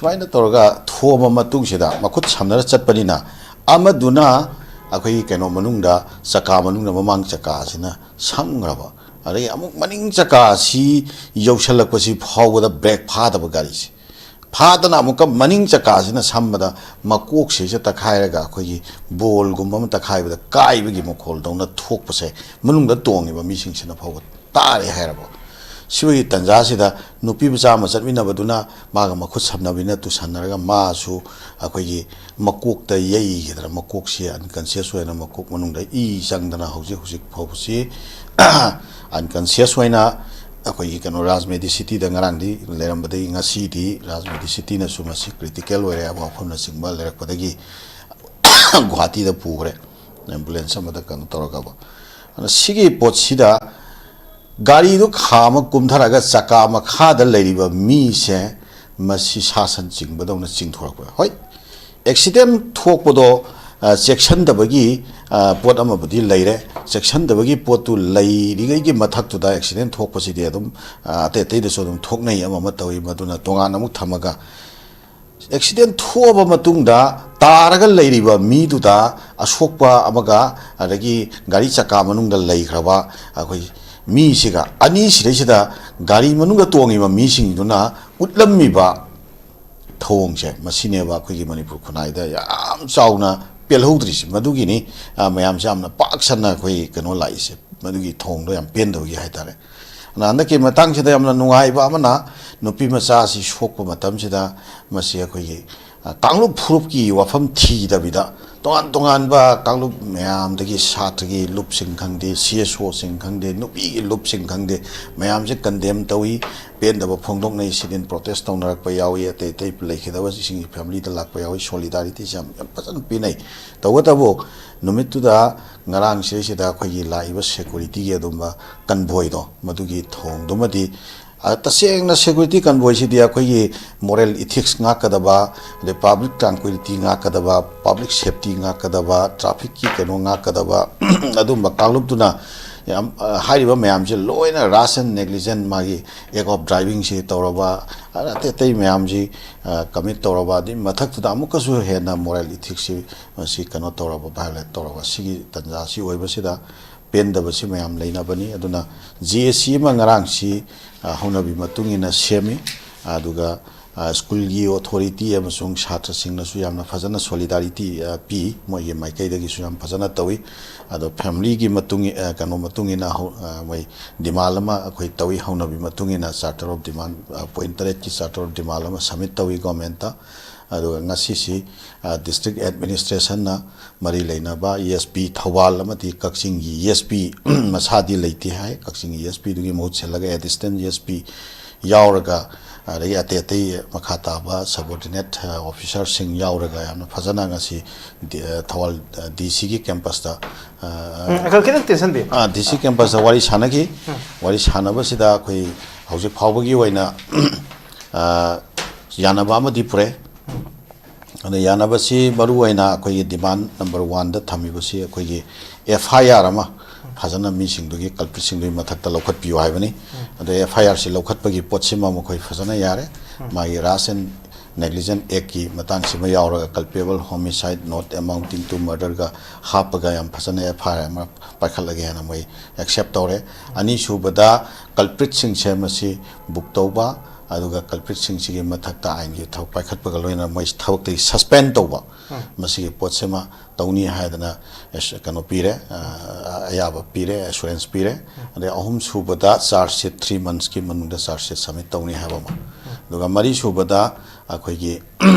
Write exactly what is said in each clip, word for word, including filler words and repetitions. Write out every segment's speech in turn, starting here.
ꯁꯨꯃꯥꯏꯅ ꯇꯧꯔꯒ ꯊꯣꯝꯃ ꯃꯇꯨꯡꯁꯤꯗ ꯃꯈꯨꯠ ꯁꯝꯅꯔ ꯆꯠꯄꯅꯤꯅ, ꯑꯃꯗꯨꯅ ꯑꯩꯈꯣꯏꯒꯤ ꯀꯩꯅꯣ ꯃꯅꯨꯡꯗ, ꯆꯀꯥ ꯃꯅꯨꯡꯗ ꯃꯃꯥꯡ ꯆꯀꯥꯁꯤꯅ ꯁꯝꯈ꯭ꯔꯕ, ꯑꯗꯒꯤ ꯑꯃꯨꯛ ꯃꯅꯤꯡ ꯆꯀꯥꯁꯤ ꯌꯧꯁꯜꯂꯛꯄꯁꯤ ꯐꯥꯎꯕꯗ ꯕ꯭ꯔꯦꯛ ꯐꯥꯗꯕ ꯒꯥꯔꯤꯁꯦ, ꯐꯥꯗꯅ ꯑꯃꯨꯛꯀ ꯃꯅꯤꯡ ꯆꯀꯥꯁꯤꯅ ꯁꯝꯕꯗ ꯃꯀꯣꯛꯁꯤꯁꯨ ꯇꯛꯈꯥꯏꯔꯒ ꯑꯩꯈꯣꯏꯒꯤ ꯕꯣꯜꯒꯨꯝꯕ ꯑꯃ ꯇꯛꯈꯥꯏꯕꯗ ꯀꯥꯏꯕꯒꯤ ꯃꯈꯣꯜꯗꯧꯅ ꯊꯣꯛꯄꯁꯦ ꯃꯅꯨꯡꯗ ꯇꯣꯡꯉꯤꯕ ꯃꯤꯁꯤꯡꯁꯤꯅ ꯐꯥꯎꯕ ꯇꯥꯔꯦ ꯍꯥꯏꯔꯕ꯫ ꯁꯤꯒꯤ ꯇꯟꯖꯥꯁꯤꯗ ꯅꯨꯄꯤ ꯃꯆꯥ ꯑꯃ ꯆꯠꯃꯤꯟꯅꯕꯗꯨꯅ ꯃꯥꯒ ꯃꯈꯨꯠ ꯁꯝꯅꯕꯅꯤꯅ ꯇꯨꯁꯟꯅꯔꯒ ꯃꯥꯁꯨ ꯑꯩꯈꯣꯏꯒꯤ ꯃꯀꯣꯛꯇ ꯌꯩꯈꯤꯗꯅ, ꯃꯀꯣꯛꯁꯤ ꯑꯟꯀꯟꯁꯤꯌꯁ ꯑꯣꯏꯅ ꯃꯀꯣꯛ ꯃꯅꯨꯡꯗ ꯏ ꯆꯪꯗꯅ ꯍꯧꯖꯤꯛ ꯍꯧꯖꯤꯛ ꯐꯥꯎꯕꯁꯤ ꯑꯟꯀꯟꯁꯤꯌꯁ ꯑꯣꯏꯅ ꯑꯩꯈꯣꯏꯒꯤ ꯀꯩꯅꯣ ꯔꯥꯖ ꯃꯦꯗꯤꯁꯤꯇꯤꯗ ꯉꯔꯥꯡꯗꯤ ꯂꯩꯔꯝꯕꯗꯒꯤ ꯉꯁꯤꯗꯤ ꯔꯥꯖ ꯃꯦꯗꯤꯁꯤꯇꯤꯅꯁꯨ ꯃꯁꯤ ꯀ꯭ꯔꯤꯇꯤꯀꯦꯜ ꯑꯣꯏꯔꯦ ꯍꯥꯏꯕ ꯋꯥꯐꯝꯅꯆꯤꯡꯕ ꯂꯩꯔꯛꯄꯗꯒꯤ ꯒꯨꯍꯥꯇꯤꯗ ꯄꯨꯈ꯭ꯔꯦ, ꯑꯦꯝꯕꯨꯂꯦꯟꯁ ꯑꯃꯗ ꯀꯩꯅꯣ ꯇꯧꯔꯒꯕ꯫ ꯑꯗꯨꯅ ꯁꯤꯒꯤ ꯄꯣꯠꯁꯤꯗ ꯒꯥꯔꯤꯗꯨ ꯈꯥꯝꯃ ꯀꯨꯝꯊꯔꯒ ꯆꯀꯥ ꯃꯈꯥꯗ ꯂꯩꯔꯤꯕ ꯃꯤꯁꯦ ꯃꯁꯤ ꯁꯥ ꯁꯟ ꯆꯤꯡꯕꯗꯧꯅ ꯆꯤꯡꯊꯣꯔꯛꯄ꯫ ꯍꯣꯏ, ꯑꯦꯛꯁꯤꯗꯦꯟ ꯊꯣꯛꯄꯗꯣ, ꯑ, ꯆꯦꯛꯁꯤꯟꯗꯕꯒꯤ, ꯑ, ꯄꯣꯠ ꯑꯃꯕꯨꯗꯤ ꯂꯩꯔꯦ꯫ ꯆꯦꯛꯁꯤꯟꯗꯕꯒꯤ ꯄꯣꯠꯇꯨ ꯂꯩꯔꯤꯉꯩꯒꯤ ꯃꯊꯛꯇꯨꯗ ꯑꯦꯛꯁꯤꯗꯦꯟ ꯊꯣꯛꯄꯁꯤꯗꯤ ꯑꯗꯨꯝ, ꯑ, ꯑꯇꯩ ꯑꯇꯩꯗꯁꯨ ꯑꯗꯨꯝ ꯊꯣꯛꯅꯩ, ꯑꯃ ꯑꯃ ꯇꯧꯏ, ꯃꯗꯨꯅ ꯇꯣꯉꯥꯟꯅ ꯑꯃꯨꯛ ꯊꯝꯃꯒ, ꯑꯦꯛꯁꯤꯗꯦꯟ ꯊꯣꯛꯑꯕ ꯃꯇꯨꯡꯗ ꯇꯥꯔꯒ ꯂꯩꯔꯤꯕ ꯃꯤꯗꯨꯗ ꯑꯁꯣꯛꯄ ꯑꯃꯒ, ꯑꯗꯒꯤ ꯒꯥꯔꯤ ꯆꯀꯥ ꯃꯅꯨꯡꯗ ꯂꯩꯈ꯭ꯔꯕ ꯑꯩꯈꯣꯏ ꯃꯤꯁꯤꯒ, ꯑꯅꯤꯁꯤꯗꯩꯁꯤꯗ ꯒꯥꯔꯤ ꯃꯅꯨꯡꯗ ꯇꯣꯡꯉꯤꯕ ꯃꯤꯁꯤꯡꯗꯨꯅ ꯎꯠꯂꯝꯃꯤꯕ ꯊꯧꯑꯣꯡꯁꯦ, ꯃꯁꯤꯅꯦꯕ ꯑꯩꯈꯣꯏꯒꯤ ꯃꯅꯤꯄꯨꯔ ꯈꯨꯟꯅꯥꯏꯗ ꯌꯥꯝ ꯆꯥꯎꯅ ꯄꯦꯜꯍꯧꯗ꯭ꯔꯤꯁꯦ꯫ ꯃꯗꯨꯒꯤꯅꯤ, ꯑ, ꯃꯌꯥꯝꯁꯦ ꯌꯥꯝꯅ ꯄꯥꯛ ꯁꯟꯅ ꯑꯩꯈꯣꯏ ꯀꯩꯅꯣ ꯂꯥꯛꯏꯁꯦ, ꯃꯗꯨꯒꯤ ꯊꯧꯑꯣꯡꯗꯣ ꯌꯥꯝ ꯄꯦꯟꯗꯕꯒꯤ ꯍꯥꯏꯇꯥꯔꯦ꯫ ꯑꯗꯨꯅ ꯍꯟꯗꯛꯀꯤ ꯃꯇꯥꯡꯁꯤꯗ ꯌꯥꯝꯅ ꯅꯨꯡꯉꯥꯏꯕ ꯑꯃꯅ, ꯅꯨꯄꯤ ꯃꯆꯥ ꯑꯁꯤ ꯁꯣꯛꯄ ꯃꯇꯝꯁꯤꯗ ꯃꯁꯤ ꯑꯩꯈꯣꯏꯒꯤ, ꯑ, ꯀꯥꯡꯂꯨꯞ ꯐꯨꯔꯨꯞꯀꯤ ꯋꯥꯐꯝ ꯊꯤꯗꯕꯤꯗ, ꯇꯣꯉꯥꯟ ꯇꯣꯉꯥꯟꯕ ꯀꯥꯡꯂꯨꯞ ꯃꯌꯥꯝꯗꯒꯤ, ꯁꯥꯇ꯭ꯔꯒꯤ ꯂꯨꯞꯁꯤꯡ ꯈꯪꯗꯦ, ꯁꯤ ꯑꯦꯁ ꯑꯣꯁꯤꯡ ꯈꯪꯗꯦ, ꯅꯨꯄꯤꯒꯤ ꯂꯨꯞꯁꯤꯡ ꯈꯪꯗꯦ, ꯃꯌꯥꯝꯁꯦ ꯀꯟꯗꯦꯝ ꯇꯧꯏ, ꯄꯦꯟꯗꯕ ꯐꯣꯡꯗꯣꯛꯅꯩ, ꯁꯤꯠ ꯏꯟ ꯄ꯭ꯔꯣꯇꯦꯁ ꯇꯧꯅꯔꯛꯄ ꯌꯥꯎꯏ, ꯑꯇꯩ ꯑꯇꯩ ꯂꯩꯈꯤꯗꯕꯁꯤꯡꯒꯤ ꯐꯦꯃꯤꯂꯤꯗ ꯂꯥꯛꯄ ꯌꯥꯎꯏ, ꯁꯣꯂꯤꯗꯥꯔꯤꯇꯤꯁꯦ ꯌꯥꯝ, ꯌꯥꯝ ꯐꯖꯅ ꯄꯤꯅꯩ꯫ ꯇꯧꯕꯇꯕꯨ ꯅꯨꯃꯤꯠꯇꯨꯗ ꯉꯔꯥꯡ ꯁꯤꯗꯩꯁꯤꯗ ꯑꯩꯈꯣꯏꯒꯤ ꯂꯥꯛꯏꯕ ꯁꯦꯀꯨꯔꯤꯇꯤꯒꯤ ꯑꯗꯨꯝꯕ ꯀꯟꯚꯣꯏꯗꯣ, ꯃꯗꯨꯒꯤ ꯊꯧꯑꯣꯡꯗꯨꯃꯗꯤ, ꯑ, ꯇꯁꯦꯡꯅ ꯁꯦꯀꯨꯔꯤꯇꯤ ꯀꯟꯚꯣꯏꯁꯤꯗꯤ ꯑꯩꯈꯣꯏꯒꯤ ꯃꯣꯔꯦꯜ ꯏꯊꯤꯛꯁ ꯉꯥꯛꯀꯗꯕ, ꯑꯗꯩ ꯄꯕ꯭ꯂꯤꯛ ꯇ꯭ꯔꯥꯟꯀ꯭ꯋꯤꯂꯤꯇꯤ ꯉꯥꯛꯀꯗꯕ, ꯄꯕ꯭ꯂꯤꯛ ꯁꯦꯐꯇꯤ ꯉꯥꯛꯀꯗꯕ, ꯇ꯭ꯔꯥꯐꯤꯛꯀꯤ ꯀꯩꯅꯣ ꯉꯥꯛꯀꯗꯕ ꯑꯗꯨꯝꯕ ꯀꯥꯡꯂꯨꯞꯇꯨꯅ ꯌꯥꯝ, ꯑ, ꯍꯥꯏꯔꯤꯕ ꯃꯌꯥꯝꯁꯦ ꯂꯣꯏꯅ rash and negligent, ꯃꯥꯒꯤ act of drivingꯁꯤ ꯇꯧꯔꯕ, ꯑ, ꯑꯇꯩ ꯑꯇꯩ ꯃꯌꯥꯝꯁꯤ, ꯑ, commit ꯇꯧꯔꯕ, ꯑꯗꯨꯒꯤ ꯃꯊꯛꯇꯨꯗ ꯑꯃꯨꯛꯀꯁꯨ ꯍꯦꯟꯅ moral ethicꯁꯁꯤ ꯃꯁꯤ ꯀꯩꯅꯣ ꯇꯧꯔꯕ, violate ꯇꯧꯔꯕ, ꯁꯤꯒꯤ ꯇꯥꯟꯖꯥꯁꯤ ꯑꯣꯏꯕꯁꯤꯗ ꯄꯦꯟꯗꯕꯁꯤ ꯃꯌꯥꯝ ꯂꯩꯅꯕꯅꯤ꯫ ꯑꯗꯨꯅ J A C ꯑꯃ ꯉꯔꯥꯡꯁꯤ, ꯑ, ꯍꯧꯅꯕꯤ ꯃꯇꯨꯡ ꯏꯟꯅ ꯁꯦꯝꯃꯤ꯫ ꯑꯗꯨꯒ, ꯑ, ꯁ꯭ꯀꯨꯜꯒꯤ authority ꯑꯃꯁꯨꯡ ꯁꯥꯇ꯭ꯔꯁꯤꯡꯅꯁꯨ ꯌꯥꯝꯅ ꯐꯖꯅ solidarity, ꯑ, ꯄꯤ, ꯃꯣꯏꯒꯤ ꯃꯥꯏꯀꯩꯗꯒꯤꯁꯨ ꯌꯥꯝ ꯐꯖꯅ ꯇꯧꯏ꯫ ꯑꯗꯣ familyꯒꯤ ꯃꯇꯨꯡ ꯏ-, ꯑ, ꯀꯩꯅꯣ ꯃꯇꯨꯡ ꯏꯟꯅ ꯍꯧ-, ꯑ, ꯃꯣꯏ demand ꯑꯃ ꯑꯩꯈꯣꯏ ꯇꯧꯏ, ꯍꯧꯅꯕꯤ ꯃꯇꯨꯡ ꯏꯟꯅ charter of demand, ꯑ, point ꯇꯔꯦꯠꯀꯤ charter of demand ꯑꯃ submit ꯇꯧꯏ governmentꯇ꯫ ꯑꯗꯨꯒ ꯉꯁꯤꯁꯤ, ꯑ, district administrationꯅ ꯃꯔꯤ ꯂꯩꯅꯕ E S P ꯊꯧꯕꯥꯜ ꯑꯃꯗꯤ ꯀꯛꯆꯤꯡꯒꯤ E S P ꯃꯁꯥꯗꯤ ꯂꯩꯇꯦ ꯍꯥꯏ, ꯀꯛꯆꯤꯡꯒꯤ E S Pꯗꯨꯒꯤ ꯃꯍꯨꯠ ꯁꯤꯜꯂꯒ assistant E S P ꯌꯥꯎꯔꯒ, ꯑꯗꯒꯤ ꯑꯇꯩ ꯑꯇꯩ ꯃꯈꯥ ꯇꯥꯕ subordinate, ꯑ, officerꯁꯤꯡ ꯌꯥꯎꯔꯒ ꯌꯥꯝꯅ ꯐꯖꯅ ꯉꯁꯤ ꯗꯤ-, ꯑ, ꯊꯧꯕꯥꯜ, ꯑ, DCꯒꯤ campusꯇ, ꯑ, ꯎꯝ, ꯑꯪꯀꯜ, ꯈꯤꯇꯪ ꯇꯦꯟꯁꯟꯕꯤꯌꯨ꯫ ꯑ, DC campusꯇ ꯋꯥꯔꯤ ꯁꯥꯟꯅꯈꯤ꯫ ꯎꯝ꯫ ꯋꯥꯔꯤ ꯁꯥꯟꯅꯕꯁꯤꯗ ꯑꯩꯈꯣꯏ ꯍꯧꯖꯤꯛ ꯐꯥꯎꯕꯒꯤ ꯑꯣꯏꯅ, ꯑ, ꯌꯥꯅꯕ ꯑꯃꯗꯤ ꯄꯨꯔꯛꯑꯦ꯫ ꯑꯗ ꯌꯥꯅꯕꯁꯤ ꯃꯔꯨ ꯑꯣꯏꯅ ꯑꯩꯈꯣꯏꯒꯤ demand number oneꯗ ꯊꯝꯃꯤꯕꯁꯤ ꯑꯩꯈꯣꯏꯒꯤ F I R ꯑꯃ ꯐꯖꯅ ꯃꯤꯁꯤꯡꯗꯨꯒꯤ, culpritꯁꯤꯡꯗꯨꯒꯤ ꯃꯊꯛꯇ ꯂꯧꯈꯠꯄꯤꯌꯨ ꯍꯥꯏꯕꯅꯤ꯫ ꯑꯗꯣ F I Rꯁꯤ ꯂꯧꯈꯠꯄꯒꯤ ꯄꯣꯠꯁꯤꯃ ꯃꯈꯣꯏ ꯐꯖꯅ ꯌꯥꯔꯦ꯫ ꯃꯥꯒꯤ rash and negligent actꯀꯤ ꯃꯇꯥꯡꯁꯤꯃ ꯌꯥꯎꯔꯒ culpable homicide not amounting to murderꯒ ꯍꯥꯞꯄꯒ ꯌꯥꯝ ꯐꯖꯅ F I R ꯑꯃ ꯄꯥꯏꯈꯠꯂꯒꯦ ꯍꯥꯏꯅ ꯃꯣꯏ accept ꯇꯧꯔꯦ꯫ ꯑꯅꯤꯁꯨꯕꯗ culpritꯁꯤꯡꯁꯦ ꯃꯁꯤ book ꯇꯧꯕ, ꯑꯗꯨꯒ culpritꯁꯤꯡꯁꯤꯒꯤ ꯃꯊꯛꯇ ꯑꯥꯏꯟꯒꯤ ꯊꯕꯛ ꯄꯥꯏꯈꯠꯄꯒ ꯂꯣꯏꯅꯅ ꯃꯣꯏ ꯊꯕꯛꯇꯒꯤ suspend ꯇꯧꯕ, ꯎꯝ꯫ ꯃꯁꯤꯒꯤ ꯄꯣꯠꯁꯤꯃ ꯇꯧꯅꯤ ꯍꯥꯏꯗꯅ ꯑꯦꯁ-, ꯀꯩꯅꯣ ꯄꯤꯔꯦ, ꯑ, ꯑꯌꯥꯕ ꯄꯤꯔꯦ, assurance ꯄꯤꯔꯦ꯫ ꯎꯝ꯫ ꯑꯗꯩ ꯑꯍꯨꯝꯁꯨꯕꯗ charge sheet three monthsꯀꯤ ꯃꯅꯨꯡꯗ charge sheet submit ꯇꯧꯅꯤ ꯍꯥꯏꯕ ꯑꯃ꯫ ꯎꯝ꯫ ꯑꯗꯨꯒ ꯃꯔꯤꯁꯨꯕꯗ ꯑꯩꯈꯣꯏꯒꯤ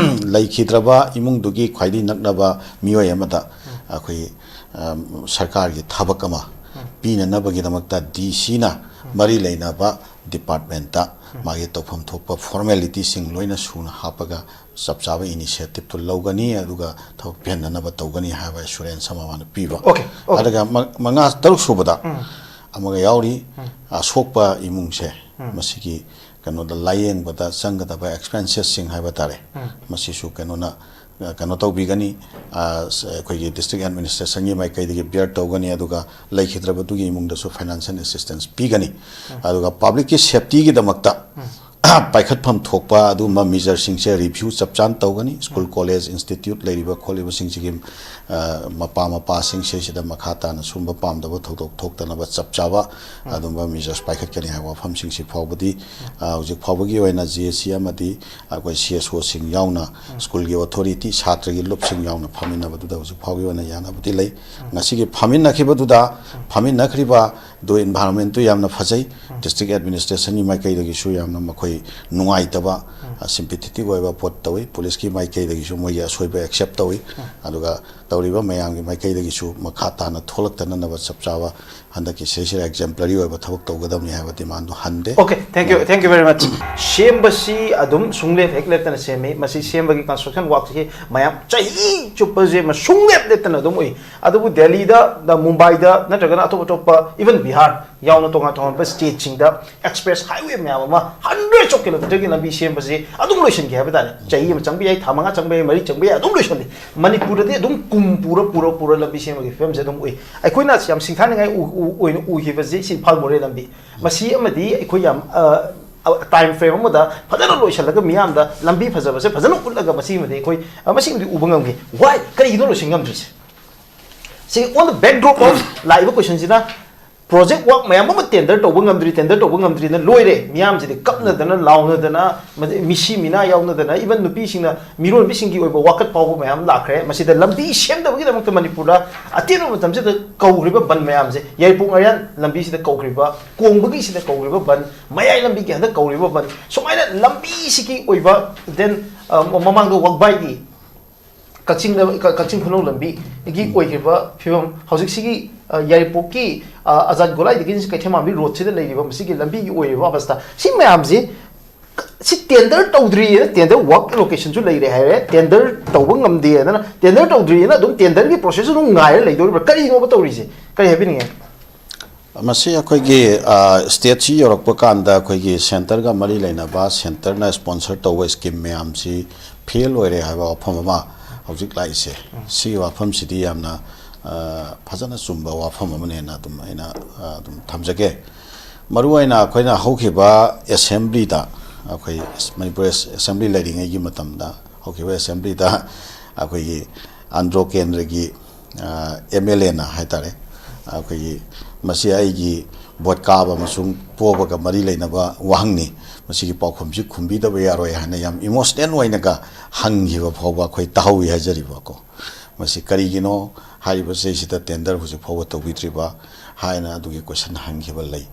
ꯂꯩꯈꯤꯗ꯭ꯔꯕ ꯏꯃꯨꯡꯗꯨꯒꯤ ꯈ꯭ꯋꯥꯏꯗꯒꯤ ꯅꯛꯅꯕ ꯃꯤꯑꯣꯏ ꯑꯃꯗ ꯎꯝ꯫ ꯑꯩꯈꯣꯏ, ꯑ, ꯁꯔꯀꯥꯔꯒꯤ ꯊꯕꯛ ꯑꯃ ꯎꯝ꯫ ꯄꯤꯅꯅꯕꯒꯤꯗꯃꯛꯇ DCꯅ ꯎꯝ꯫ ꯃꯔꯤ ꯂꯩꯅꯕ departmentꯇ ꯎꯝ꯫ ꯃꯥꯒꯤ ꯇꯧꯐꯝ ꯊꯣꯛꯄ formalityꯁꯤꯡ ꯂꯣꯏꯅ ꯁꯨꯅ ꯍꯥꯞꯄꯒ ꯆꯞ ꯆꯥꯕ initiativeꯇꯨ ꯂꯧꯒꯅꯤ, ꯑꯗꯨꯒ ꯊꯕꯛ ꯄꯤꯍꯟꯅꯅꯕ ꯇꯧꯒꯅꯤ ꯍꯥꯏꯕ assurance ꯑꯃ ꯃꯥꯅ ꯄꯤꯕ꯫ Okay, okay꯫ ꯑꯗꯨꯒ ꯃ-, ꯃꯉꯥ, ꯇꯔꯨꯛ ꯁꯨꯕꯗ ꯎꯝ꯫ ꯑꯃꯒ ꯌꯥꯎꯔꯤ, ꯎꯝ꯫ ꯑꯁꯣꯛꯄ ꯏꯃꯨꯡꯁꯦ ꯎꯝ꯫ ꯃꯁꯤꯒꯤ ꯀꯩꯅꯣꯗ ꯂꯥꯌꯦꯡꯕꯗ ꯆꯪꯒꯗꯕ expensesꯁꯤꯡ ꯍꯥꯏꯕ ꯇꯥꯔꯦ, ꯎꯝ꯫ ꯃꯁꯤꯁꯨ ꯀꯩꯅꯣꯅ, ꯑ, ꯀꯩꯅꯣ ꯇꯧꯕꯤꯒꯅꯤ, ꯑ, ꯁ-, ꯑꯩꯈꯣꯏꯒꯤ district administrationꯒꯤ ꯃꯥꯏꯀꯩꯗꯒꯤ bear ꯇꯧꯒꯅꯤ, ꯑꯗꯨꯒ ꯂꯩꯈꯤꯗ꯭ꯔꯕꯗꯨꯒꯤ ꯏꯃꯨꯡꯗꯁꯨ financial assistance ꯄꯤꯒꯅꯤ꯫ ꯑꯗꯨꯒ publicꯀꯤ safetyꯒꯤꯗꯃꯛꯇ ꯄꯥꯏꯈꯠꯐꯝ ꯊꯣꯛꯄ ꯑꯗꯨꯒꯨꯝꯕ measureꯁꯤꯡꯁꯦ review ꯆꯞ ꯆꯥꯅ ꯇꯧꯒꯅꯤ꯫ School, college, institute ꯂꯩꯔꯤꯕ ꯈꯣꯠꯂꯤꯕꯁꯤꯡꯁꯤꯒꯤ, ꯑ, ꯃꯄꯥ ꯃꯄꯥꯁꯤꯡꯁꯦ ꯁꯤꯗ ꯃꯈꯥ ꯇꯥꯅ ꯁꯨꯝꯕ ꯄꯥꯝꯗꯕ ꯊꯧꯗꯣꯛ ꯊꯣꯛꯇꯅꯕ ꯆꯞ ꯆꯥꯕ ꯑꯗꯨꯝꯕ measures ꯄꯥꯏꯈꯠꯀꯅꯤ ꯍꯥꯏꯕ ꯋꯥꯐꯝꯁꯤꯡꯁꯤ ꯐꯥꯎꯕꯗꯤ, ꯑ, ꯍꯧꯖꯤꯛ ꯐꯥꯎꯕꯒꯤ ꯑꯣꯏꯅ G S C ꯑꯃꯗꯤ ꯑꯩꯈꯣꯏ C S Oꯁꯤꯡ ꯌꯥꯎꯅ, schoolꯒꯤ authority, ꯁꯥꯇ꯭ꯔꯒꯤ ꯂꯨꯞꯁꯤꯡ ꯌꯥꯎꯅ ꯐꯝꯃꯤꯟꯅꯕꯗꯨꯗ ꯍꯧꯖꯤꯛ ꯐꯥꯎꯒꯤ ꯑꯣꯏꯅ ꯌꯥꯅꯕꯗꯤ ꯂꯩ꯫ ꯉꯁꯤꯒꯤ ꯐꯝꯃꯤꯟꯅꯈꯤꯕꯗꯨꯗ, ꯐꯝꯃꯤꯟꯅꯈ꯭ꯔꯤꯕ ꯑꯗꯨ environmentꯇꯨ ꯌꯥꯝꯅ ꯐꯖꯩ꯫ District administrationꯒꯤ ꯃꯥꯏꯀꯩꯗꯒꯤꯁꯨ ꯌꯥꯝꯅ ꯃꯈꯣꯏ ꯅꯨꯡꯉꯥꯏꯇꯕ, ꯑ, sympathetic ꯑꯣꯏꯕ ꯄꯣꯠ ꯇꯧꯏ꯫ Policeꯀꯤ ꯃꯥꯏꯀꯩꯗꯒꯤꯁꯨ ꯃꯣꯏꯒꯤ ꯑꯁꯣꯏꯕ accept ꯇꯧꯏ꯫ ꯑꯗꯨꯒ ꯇꯧꯔꯤꯕ ꯃꯌꯥꯝꯒꯤ ꯃꯥꯏꯀꯩꯗꯒꯤꯁꯨ ꯃꯈꯥ ꯇꯥꯅ ꯊꯣꯛꯂꯛꯇꯅꯅꯕ ꯆꯞ ꯆꯥꯕ ꯍꯟꯗꯛꯀꯤ ꯁꯤꯁꯤꯗ exemplary ꯑꯣꯏꯕ ꯊꯕꯛ ꯇꯧꯒꯗꯕꯅꯤ ꯍꯥꯏꯕ demandꯗꯨ ꯍꯟꯗꯦ꯫ Okay, thank you, thank you very much. ꯁꯦꯝꯕꯁꯤ ꯑꯗꯨꯝ ꯁꯨꯡꯂꯦꯞ ꯍꯦꯛ ꯂꯦꯞꯇꯅ ꯁꯦꯝꯃꯤ꯫ ꯃꯁꯤ ꯁꯦꯝꯕꯒꯤ construction workꯁꯤ ꯃꯌꯥꯝ ꯆꯍꯤ ꯆꯨꯞꯄꯁꯦ ꯃ-, ꯁꯨꯡꯂꯦꯞ ꯂꯦꯞꯇꯅ ꯑꯗꯨꯝ ꯎꯏ꯫ ꯑꯗꯨꯕꯨ ꯗꯦꯜꯂꯤꯗ, ꯗ ꯃꯨꯝꯕꯥꯏꯗ, ꯅꯠꯇ꯭ꯔꯒꯅ ꯑꯇꯣꯞ ꯑꯇꯣꯞꯄ, even ꯕꯤꯍꯥꯔ ꯌꯥꯎꯅ ꯇꯣꯉꯥꯟ ꯇꯣꯉꯥꯟꯕ stateꯁꯤꯡꯗ express highway ꯃꯌꯥꯝ ꯑꯃ hundreds of kilometerꯒꯤ ꯂꯝꯕꯤ ꯁꯦꯝꯕꯁꯤ ꯑꯗꯨꯝ ꯂꯣꯏꯁꯤꯟꯈꯤ ꯍꯥꯏꯕ ꯇꯥꯔꯦ꯫ ꯆꯍꯤ ꯑꯃ ꯆꯪꯕ ꯌꯥꯏ, ꯊꯥ ꯃꯉꯥ ꯆꯪꯕ ꯌꯥꯏ, ꯃꯔꯤ ꯆꯪꯕ ꯌꯥꯏ, ꯑꯗꯨꯝ ꯂꯣꯏꯁꯤꯜꯂꯤ꯫ ꯃꯅꯤꯄꯨꯔꯗꯗꯤ ꯑꯗꯨꯝ ꯀꯨꯝ ꯄꯨꯔ ꯄꯨꯔ ꯄꯨꯔ ꯂꯝꯕꯤ ꯁꯦꯝꯕꯒꯤ ꯐꯤꯕꯝꯁꯦ ꯑꯗꯨꯝ ꯎꯏ꯫ ꯑꯩꯈꯣꯏꯅ ꯌꯥꯝ ꯁꯤꯡꯊꯥꯅꯤꯡꯉꯥꯏ ꯎ-, ꯎ-, ꯑꯣꯏꯅ ꯎꯈꯤꯕꯁꯤ ꯁꯤ ꯏꯝꯐꯥꯜ ꯃꯣꯔꯦ ꯂꯝꯕꯤ꯫ ꯃꯁꯤ ꯑꯃꯗꯤ ꯑꯩꯈꯣꯏ ꯌꯥꯝ, ꯑ, ꯑ, time frame ꯑꯃꯗ ꯐꯖꯅ ꯂꯣꯏꯁꯤꯜꯂꯒ ꯃꯤꯌꯥꯝꯗ ꯂꯝꯕꯤ ꯐꯖꯕꯁꯦ ꯐꯖꯅ ꯎꯠꯂꯒ ꯃꯁꯤꯃꯗꯤ ꯑꯩꯈꯣꯏ, ꯑ, ꯃꯁꯤꯃꯗꯤ ꯎꯕ ꯉꯝꯈꯤ꯫ Why? ꯀꯔꯤꯒꯤꯅꯣ ꯂꯣꯏꯁꯤꯟ ꯉꯝꯗ꯭ꯔꯤꯁꯦ? ꯁꯤ on the backdrop of ꯂꯥꯛꯏꯕ questionꯁꯤꯅ project work ꯃꯌꯥꯝ ꯑꯃ tender ꯇꯧꯕ ꯉꯝꯗ꯭ꯔꯤ, tender ꯇꯧꯕ ꯉꯝꯗ꯭ꯔꯤꯅ ꯂꯣꯏꯔꯦ꯫ ꯃꯤꯌꯥꯝꯁꯤꯗꯤ ꯀꯞꯅꯗꯅ, ꯂꯥꯎꯅꯗꯅ, ꯃꯗꯩ ꯃꯤꯁꯤ ꯃꯤꯅꯥ ꯌꯥꯎꯅꯗꯅ, even ꯅꯨꯄꯤꯁꯤꯡꯅ, ꯃꯤꯔꯣꯟꯕꯤꯁꯤꯡꯒꯤ ꯑꯣꯏꯕ ꯋꯥꯀꯠ ꯐꯥꯎꯕ ꯃꯌꯥꯝ ꯂꯥꯛꯈ꯭ꯔꯦ꯫ ꯃꯁꯤꯗ ꯂꯝꯕꯤ ꯁꯦꯝꯗꯕꯒꯤꯗꯃꯛꯇ ꯃꯅꯤꯄꯨꯔꯗ ꯑꯇꯦꯟꯕ ꯃꯇꯝꯁꯤꯗ ꯀꯧꯈ꯭ꯔꯤꯕ ꯕꯟ ꯃꯌꯥꯝꯁꯦ, ꯌꯥꯏꯔꯤꯄꯣꯛ ꯉꯥꯔꯤꯌꯥꯟ ꯂꯝꯕꯤꯁꯤꯗ ꯀꯧꯈ꯭ꯔꯤꯕ, ꯀꯣꯡꯕꯒꯤꯁꯤꯗ ꯀꯧꯈ꯭ꯔꯤꯕ ꯕꯟ, ꯃꯌꯥꯏ ꯂꯝꯕꯤꯒꯤ ꯍꯟꯗꯛ ꯀꯧꯈ꯭ꯔꯤꯕ ꯕꯟ, ꯁꯨꯃꯥꯏꯅ ꯂꯝꯕꯤꯁꯤꯒꯤ ꯑꯣꯏꯕ, then, ꯑ, ꯃꯃꯥꯡꯗ ꯋꯥꯒꯕꯥꯏꯒꯤ ꯀꯛꯆꯤꯡꯗ, ꯀ-, ꯀꯛꯆꯤꯡ ꯈꯨꯅꯧ ꯂꯝꯕꯤꯒꯤ ꯑꯣꯏꯈꯤꯕ ꯐꯤꯕꯝ, ꯍꯧꯖꯤꯛꯁꯤꯒꯤ, ꯑ, ꯌꯥꯏꯔꯤꯄꯣꯛꯀꯤ, ꯑ, ꯑꯖꯥꯗ ꯒꯣꯂꯥꯏꯗꯒꯤ ꯀꯩꯊꯦꯜ ꯃꯥꯟꯕꯤ ꯔꯣꯗꯁꯤꯗ ꯂꯩꯔꯤꯕ ꯃꯁꯤꯒꯤ ꯂꯝꯕꯤꯒꯤ ꯑꯣꯏꯔꯤꯕ ꯑꯕꯁꯊꯥ, ꯁꯤ ꯃꯌꯥꯝꯁꯤ, ꯁꯤ tender ꯇꯧꯗ꯭ꯔꯤꯌꯦꯅ, tender work allocationꯁꯨ ꯂꯩꯔꯦ ꯍꯥꯏꯔꯦ, tender ꯇꯧꯕ ꯉꯝꯗꯦ ꯍꯥꯏꯗꯅ, tender ꯇꯧꯗ꯭ꯔꯤꯌꯦꯅ ꯑꯗꯨꯝ tenderꯒꯤ process ꯑꯗꯨꯝ ꯉꯥꯏꯔ ꯂꯩꯗꯧꯔꯤꯕ꯭ꯔꯥ? ꯀꯔꯤꯅꯣꯕ ꯇꯧꯔꯤꯁꯦ? ꯀꯔꯤ ꯍꯥꯏꯕꯤꯅꯤꯡꯉꯦ? ꯃꯁꯤ ꯑꯩꯈꯣꯏꯒꯤ, ꯑ, ꯁ꯭ꯇꯦꯠꯁꯤ ꯌꯧꯔꯛꯄ ꯀꯥꯟꯗ ꯑꯩꯈꯣꯏꯒꯤ ꯁꯦꯟꯇꯔꯒ ꯃꯔꯤ ꯂꯩꯅꯕ, ꯁꯦꯟꯇꯔꯅ ꯁ꯭ꯄꯣꯟꯁꯔ ꯇꯧꯕ ꯁ꯭ꯀꯤꯝ ꯃꯌꯥꯝꯁꯤ ꯐꯦꯜ ꯑꯣꯏꯔꯦ ꯍꯥꯏꯕ ꯋꯥꯐꯝ ꯑꯃ ꯍꯧꯖꯤꯛ ꯂꯥꯛꯏꯁꯦ꯫ ꯎꯝ꯫ ꯁꯤꯒꯤ ꯋꯥꯐꯝꯁꯤꯗꯤ ꯌꯥꯝꯅ, ꯑ, ꯐꯖꯅ ꯆꯨꯝꯕ ꯋꯥꯐꯝ ꯑꯃꯅꯦꯅ ꯑꯗꯨꯝ ꯑꯩꯅ, ꯑ, ꯑꯗꯨꯝ ꯊꯝꯖꯒꯦ꯫ ꯃꯔꯨꯑꯣꯏꯅ ꯑꯩꯈꯣꯏꯅ ꯍꯧꯈꯤꯕ ꯑꯦꯁꯦꯝꯕ꯭ꯂꯤꯗ, ꯑꯩꯈꯣꯏ ꯃꯅꯤꯄꯨꯔ ꯑꯦꯁꯦꯝꯕ꯭ꯂꯤ ꯂꯩꯔꯤꯉꯩꯒꯤ ꯃꯇꯝꯗ, ꯍꯧꯈꯤꯕ ꯑꯦꯁꯦꯝꯕ꯭ꯂꯤꯗ ꯑꯩꯈꯣꯏꯒꯤ ꯑꯟꯗ꯭ꯔꯣ ꯀꯦꯟꯗ꯭ꯔꯒꯤ ꯑꯦꯝ ꯑꯦꯜ ꯑꯦꯅ ꯍꯥꯏ ꯇꯥꯔꯦ, ꯑꯩꯈꯣꯏꯒꯤ ꯃꯁꯤ ꯑꯩꯒꯤ ꯚꯣꯠ ꯀꯥꯕ ꯑꯃꯁꯨꯡ ꯄꯣꯕꯒ ꯃꯔꯤ ꯂꯩꯅꯕ ꯋꯥꯍꯪꯅꯤ, ꯃꯁꯤꯒꯤ ꯄꯥꯎꯈꯨꯝꯁꯤ ꯈꯨꯝꯕꯤꯗꯕ ꯌꯥꯔꯣꯏ ꯍꯥꯏꯅ ꯌꯥꯝ ꯏꯃꯣꯁꯅꯦꯜ ꯑꯣꯏꯅꯒ ꯍꯪꯈꯤꯕ ꯐꯥꯎꯕ ꯑꯩꯈꯣꯏ ꯇꯥꯍꯧꯏ ꯍꯥꯏꯖꯔꯤꯕꯀꯣ꯫ ꯃꯁꯤ ꯀꯔꯤꯒꯤꯅꯣ ꯍꯥꯏꯔꯤꯕ ꯆꯍꯤꯁꯤꯗ ꯇꯦꯟꯗꯔ ꯍꯧꯖꯤꯛ ꯐꯥꯎꯕ ꯇꯧꯕꯤꯗ꯭ꯔꯤꯕ ꯍꯥꯏꯅ ꯑꯗꯨꯒꯤ ꯀꯣꯏꯁꯟ ꯍꯪꯈꯤꯕ ꯂꯩ꯫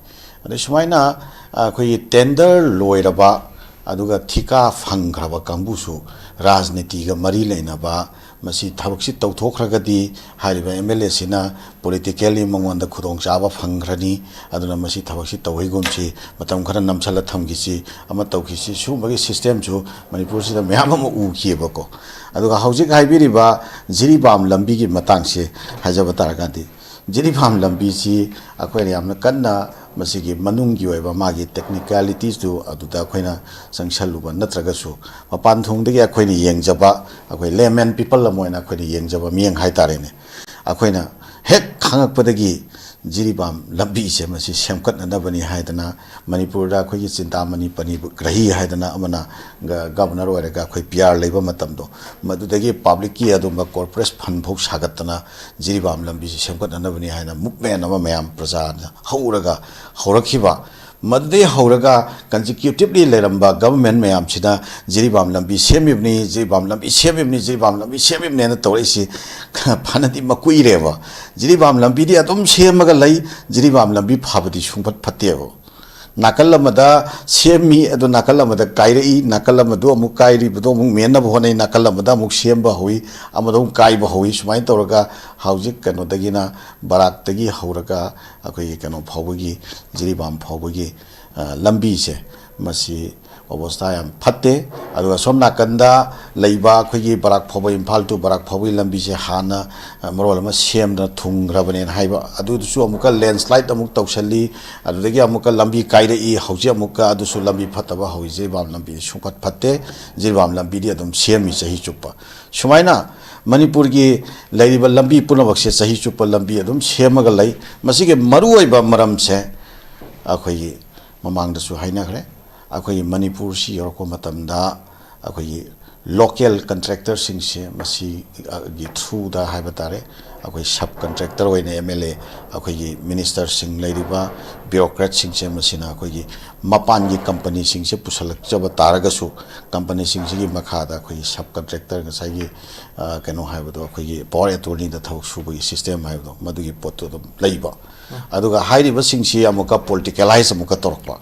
ꯑꯗꯩ ꯁꯨꯃꯥꯏꯅ ꯑꯩꯈꯣꯏꯒꯤ ꯇꯦꯟꯗꯔ ꯂꯣꯏꯔꯕ ꯑꯗꯨꯒ ꯊꯤꯀꯥ ꯐꯪꯈ꯭ꯔꯕ ꯀꯥꯡꯕꯨꯁꯨ ꯔꯥꯖꯅꯤꯇꯤꯒ ꯃꯔꯤ ꯂꯩꯅꯕ ꯃꯁꯤ ꯊꯕꯛꯁꯤ ꯇꯧꯊꯣꯛꯈ꯭ꯔꯒꯗꯤ ꯍꯥꯏꯔꯤꯕ ꯑꯦꯝ ꯑꯦꯜ ꯑꯦꯁꯤꯅ ꯄꯣꯂꯤꯇꯤꯀꯦꯜꯂꯤ ꯃꯉꯣꯟꯗ ꯈꯨꯗꯣꯡꯆꯥꯕ ꯐꯪꯈ꯭ꯔꯅꯤ꯫ ꯑꯗꯨꯅ ꯃꯁꯤ ꯊꯕꯛꯁꯤ ꯇꯧꯍꯩꯒꯨꯝꯁꯤ, ꯃꯇꯝ ꯈꯔ ꯅꯝꯁꯜꯂ ꯊꯝꯈꯤꯁꯤ, ꯑꯃ ꯇꯧꯈꯤꯁꯤ, ꯁꯤꯒꯨꯝꯕꯒꯤ ꯁꯤꯁꯇꯦꯝꯁꯨ ꯃꯅꯤꯄꯨꯔꯁꯤꯗ ꯃꯌꯥꯝ ꯑꯃ ꯎꯈꯤꯑꯕꯀꯣ꯫ ꯑꯗꯨꯒ ꯍꯧꯖꯤꯛ ꯍꯥꯏꯕꯤꯔꯤꯕ ꯖꯤꯔꯤꯕꯥꯝ ꯂꯝꯕꯤꯒꯤ ꯃꯇꯥꯡꯁꯦ ꯍꯥꯏꯖꯕ ꯇꯥꯔꯒꯗꯤ, ꯖꯤꯔꯤꯕꯥꯝ ꯂꯝꯕꯤꯁꯤ ꯑꯩꯈꯣꯏꯅ ꯌꯥꯝꯅ ꯀꯟꯅ ꯃꯁꯤꯒꯤ ꯃꯅꯨꯡꯒꯤ ꯑꯣꯏꯕ ꯃꯥꯒꯤ ꯇꯦꯛꯅꯤꯀꯦꯂꯤꯇꯤꯁꯇꯨ ꯑꯗꯨꯗ ꯑꯩꯈꯣꯏꯅ ꯆꯪꯁꯜꯂꯨꯕ ꯅꯠꯇ꯭ꯔꯒꯁꯨ, ꯃꯄꯥꯟ ꯊꯣꯡꯗꯒꯤ ꯑꯩꯈꯣꯏꯅ ꯌꯦꯡꯖꯕ, ꯑꯩꯈꯣꯏ ꯂꯦꯃꯦꯟ ꯄꯤꯄꯜ ꯑꯃ ꯑꯣꯏꯅ ꯑꯩꯈꯣꯏꯅ ꯌꯦꯡꯖꯕ ꯃꯤꯠꯌꯦꯡ ꯍꯥꯏ ꯇꯥꯔꯦꯅꯦ, ꯑꯩꯈꯣꯏꯅ ꯍꯦꯛ ꯈꯪꯉꯛꯄꯗꯒꯤ ꯖꯤꯔꯤꯕꯥꯝ ꯂꯝꯕꯤꯁꯦ ꯃꯁꯤ ꯁꯦꯝꯒꯠꯅꯅꯕꯅꯤ ꯍꯥꯏꯗꯅ, ꯃꯅꯤꯄꯨꯔꯗ ꯑꯩꯈꯣꯏꯒꯤ ꯆꯤꯟꯇꯥꯃꯅꯤ ꯄꯅꯤꯒ꯭ꯔꯍꯤ ꯍꯥꯏꯗꯅ ꯑꯃꯅ ꯒ-, ꯒꯕꯔꯅꯔ ꯑꯣꯏꯔꯒ ꯑꯩꯈꯣꯏ ꯄꯤ ꯑꯥꯔ ꯂꯩꯕ ꯃꯇꯝꯗꯣ, ꯃꯗꯨꯗꯒꯤ ꯄꯕ꯭ꯂꯤꯛꯀꯤ ꯑꯗꯨꯝꯕ ꯀꯣꯔꯄꯣꯔꯦꯠ ꯐꯟ ꯐꯥꯎ ꯁꯥꯒꯠꯇꯅ ꯖꯤꯔꯤꯕꯥꯝ ꯂꯝꯕꯤꯁꯤ ꯁꯦꯝꯒꯠꯅꯅꯕꯅꯤ ꯍꯥꯏꯅ ꯃꯨꯞꯃꯦꯟ ꯑꯃ ꯃꯌꯥꯝ ꯄ꯭ꯔꯖꯥꯅ ꯍꯧꯔꯒ, ꯍꯧꯔꯛꯈꯤꯕ꯫ ꯃꯗꯨꯗꯒꯤ ꯍꯧꯔꯒ ꯀꯟꯖꯤꯀ꯭ꯌꯨꯇꯤꯞꯂꯤ ꯂꯩꯔꯝꯕ ꯒꯚꯔꯟꯃꯦꯟ ꯃꯌꯥꯝꯁꯤꯅ ꯖꯤꯔꯤꯕꯥꯝ ꯂꯝꯕꯤ ꯁꯦꯝꯃꯤꯕꯅꯤ, ꯖꯤꯔꯤꯕꯥꯝ ꯂꯝꯕꯤ ꯁꯦꯝꯃꯤꯕꯅꯤ, ꯖꯤꯔꯤꯕꯥꯝ ꯂꯝꯕꯤ ꯁꯦꯝꯃꯤꯕꯅꯦꯅ ꯇꯧꯔꯛꯏꯁꯤ ꯐꯅꯗꯤ ꯃꯀꯨꯏꯔꯦꯕ꯫ ꯖꯤꯔꯤꯕꯥꯝ ꯂꯝꯕꯤꯗꯤ ꯑꯗꯨꯝ ꯁꯦꯝꯃꯒ ꯂꯩ, ꯖꯤꯔꯤꯕꯥꯝ ꯂꯝꯕꯤ ꯐꯕꯗꯤ ꯁꯨꯡꯐꯠ ꯐꯠꯇꯦꯕ꯫ ꯅꯥꯀꯜ ꯑꯃꯗ ꯁꯦꯝꯃꯤ, ꯑꯗꯨ ꯅꯥꯀꯜ ꯑꯃꯗ ꯀꯥꯏꯔꯛꯏ, ꯅꯥꯀꯜ ꯑꯃꯗꯨ ꯑꯃꯨꯛ ꯀꯥꯏꯔꯤꯕꯗꯣ ꯑꯃꯨꯛ ꯃꯦꯟꯅꯕ ꯍꯣꯠꯅꯩ, ꯅꯥꯀꯜ ꯑꯃꯗ ꯑꯃꯨꯛ ꯁꯦꯝꯕ ꯍꯧꯏ, ꯑꯃꯗ ꯑꯃꯨꯛ ꯀꯥꯏꯕ ꯍꯧꯏ꯫ ꯁꯨꯃꯥꯏꯅ ꯇꯧꯔꯒ ꯍꯧꯖꯤꯛ ꯀꯩꯅꯣꯗꯒꯤꯅ, ꯕꯔꯥꯛꯇꯒꯤ ꯍꯧꯔꯒ ꯑꯩꯈꯣꯏꯒꯤ ꯀꯩꯅꯣ ꯐꯥꯎꯕꯒꯤ, ꯖꯤꯔꯤꯕꯥꯝ ꯐꯥꯎꯕꯒꯤ, ꯑ, ꯂꯝꯕꯤꯁꯦ, ꯃꯁꯤ ꯑꯣꯕꯁꯊꯥ ꯌꯥꯝ ꯐꯠꯇꯦ꯫ ꯑꯗꯨꯒ ꯁꯣꯝ ꯅꯥꯀꯟꯗ ꯂꯩꯕ ꯑꯩꯈꯣꯏꯒꯤ ꯕꯔꯥꯛ ꯐꯥꯎꯕ, ꯏꯝꯐꯥꯜ to ꯕꯔꯥꯛ ꯐꯥꯎꯕꯒꯤ ꯂꯝꯕꯤꯁꯦ ꯍꯥꯟꯅ, ꯑ, ꯃꯔꯣꯜ ꯑꯃ ꯁꯦꯝꯗꯅ ꯊꯨꯡꯈ꯭ꯔꯕꯅꯦꯅ ꯍꯥꯏꯕ, ꯑꯗꯨꯗꯨꯁꯨ ꯑꯃꯨꯛꯀ ꯂꯦꯟꯁ꯭ꯂꯥꯏꯠ ꯑꯃꯨꯛ ꯇꯧꯁꯜꯂꯤ, ꯑꯗꯨꯗꯒꯤ ꯑꯃꯨꯛꯀ ꯂꯝꯕꯤ ꯀꯥꯏꯔꯛꯏ, ꯍꯧꯖꯤꯛ ꯑꯃꯨꯛꯀ ꯑꯗꯨꯁꯨ ꯂꯝꯕꯤ ꯐꯠꯇꯕ ꯍꯧꯏ, ꯖꯤꯔꯤꯕꯥꯝ ꯂꯝꯕꯤꯗꯤ ꯁꯨꯡꯐꯠ ꯐꯠꯇꯦ, ꯖꯤꯔꯤꯕꯥꯝ ꯂꯝꯕꯤꯗꯤ ꯑꯗꯨꯝ ꯁꯦꯝꯃꯤ ꯆꯍꯤ ꯆꯨꯞꯄ꯫ ꯁꯨꯃꯥꯏꯅ ꯃꯅꯤꯄꯨꯔꯒꯤ ꯂꯩꯔꯤꯕ ꯂꯝꯕꯤ ꯄꯨꯝꯅꯃꯛꯁꯦ ꯆꯍꯤ ꯆꯨꯞꯄ ꯂꯝꯕꯤ ꯑꯗꯨꯝ ꯁꯦꯝꯃꯒ ꯂꯩ꯫ ꯃꯁꯤꯒꯤ ꯃꯔꯨꯑꯣꯏꯕ ꯃꯔꯝꯁꯦ ꯑꯩꯈꯣꯏꯒꯤ ꯃꯃꯥꯡꯗꯁꯨ ꯍꯥꯏꯅꯈ꯭ꯔꯦ, ꯑꯩꯈꯣꯏꯒꯤ ꯃꯅꯤꯄꯨꯔꯁꯤ ꯌꯧꯔꯛꯄ ꯃꯇꯝꯗ ꯑꯩꯈꯣꯏꯒꯤ ꯂꯣꯀꯦꯜ ꯀꯟꯇ꯭ꯔꯦꯛꯇꯔꯁꯤꯡꯁꯦ ꯃꯁꯤꯒꯤ ꯊ꯭ꯔꯨꯗ ꯍꯥꯏꯕ ꯇꯥꯔꯦ, ꯑꯩꯈꯣꯏ ꯁꯕ ꯀꯟꯇ꯭ꯔꯦꯛꯇꯔ ꯑꯣꯏꯅ ꯑꯦꯝ ꯑꯦꯜ ꯑꯦ, ꯑꯩꯈꯣꯏꯒꯤ ꯃꯤꯅꯤꯁꯇꯔꯁꯤꯡ ꯂꯩꯔꯤꯕ ꯕ꯭ꯌꯨꯔꯣꯀ꯭ꯔꯦꯠꯁꯤꯡꯁꯦ ꯃꯁꯤꯅ ꯑꯩꯈꯣꯏꯒꯤ ꯃꯄꯥꯟꯒꯤ ꯀꯝꯄꯅꯤꯁꯤꯡꯁꯦ ꯄꯨꯁꯜꯂꯛꯆꯕ ꯇꯥꯔꯒꯁꯨ, ꯀꯝꯄꯅꯤꯁꯤꯡꯁꯤꯒꯤ ꯃꯈꯥꯗ ꯑꯩꯈꯣꯏꯒꯤ ꯁꯕ ꯀꯟꯇ꯭ꯔꯦꯛꯇꯔ, ꯉꯁꯥꯏꯒꯤ, ꯑ, ꯀꯩꯅꯣ ꯍꯥꯏꯕꯗꯣ, ꯑꯩꯈꯣꯏꯒꯤ ꯄꯋꯥꯔ ꯑꯦꯇꯣꯔꯅꯤꯗ ꯊꯕꯛ ꯁꯨꯕꯒꯤ ꯁꯤꯁꯇꯦꯝ ꯍꯥꯏꯕꯗꯣ, ꯃꯗꯨꯒꯤ ꯄꯣꯠꯇꯨ ꯑꯗꯨꯝ ꯂꯩꯕ꯫ ꯑꯗꯨꯒ ꯍꯥꯏꯔꯤꯕꯁꯤꯡꯁꯤ ꯑꯃꯨꯛꯀ ꯄꯣꯂꯤꯇꯤꯀꯦꯂꯥꯏꯁ ꯑꯃꯨꯛꯀ ꯇꯧꯔꯛꯄ꯫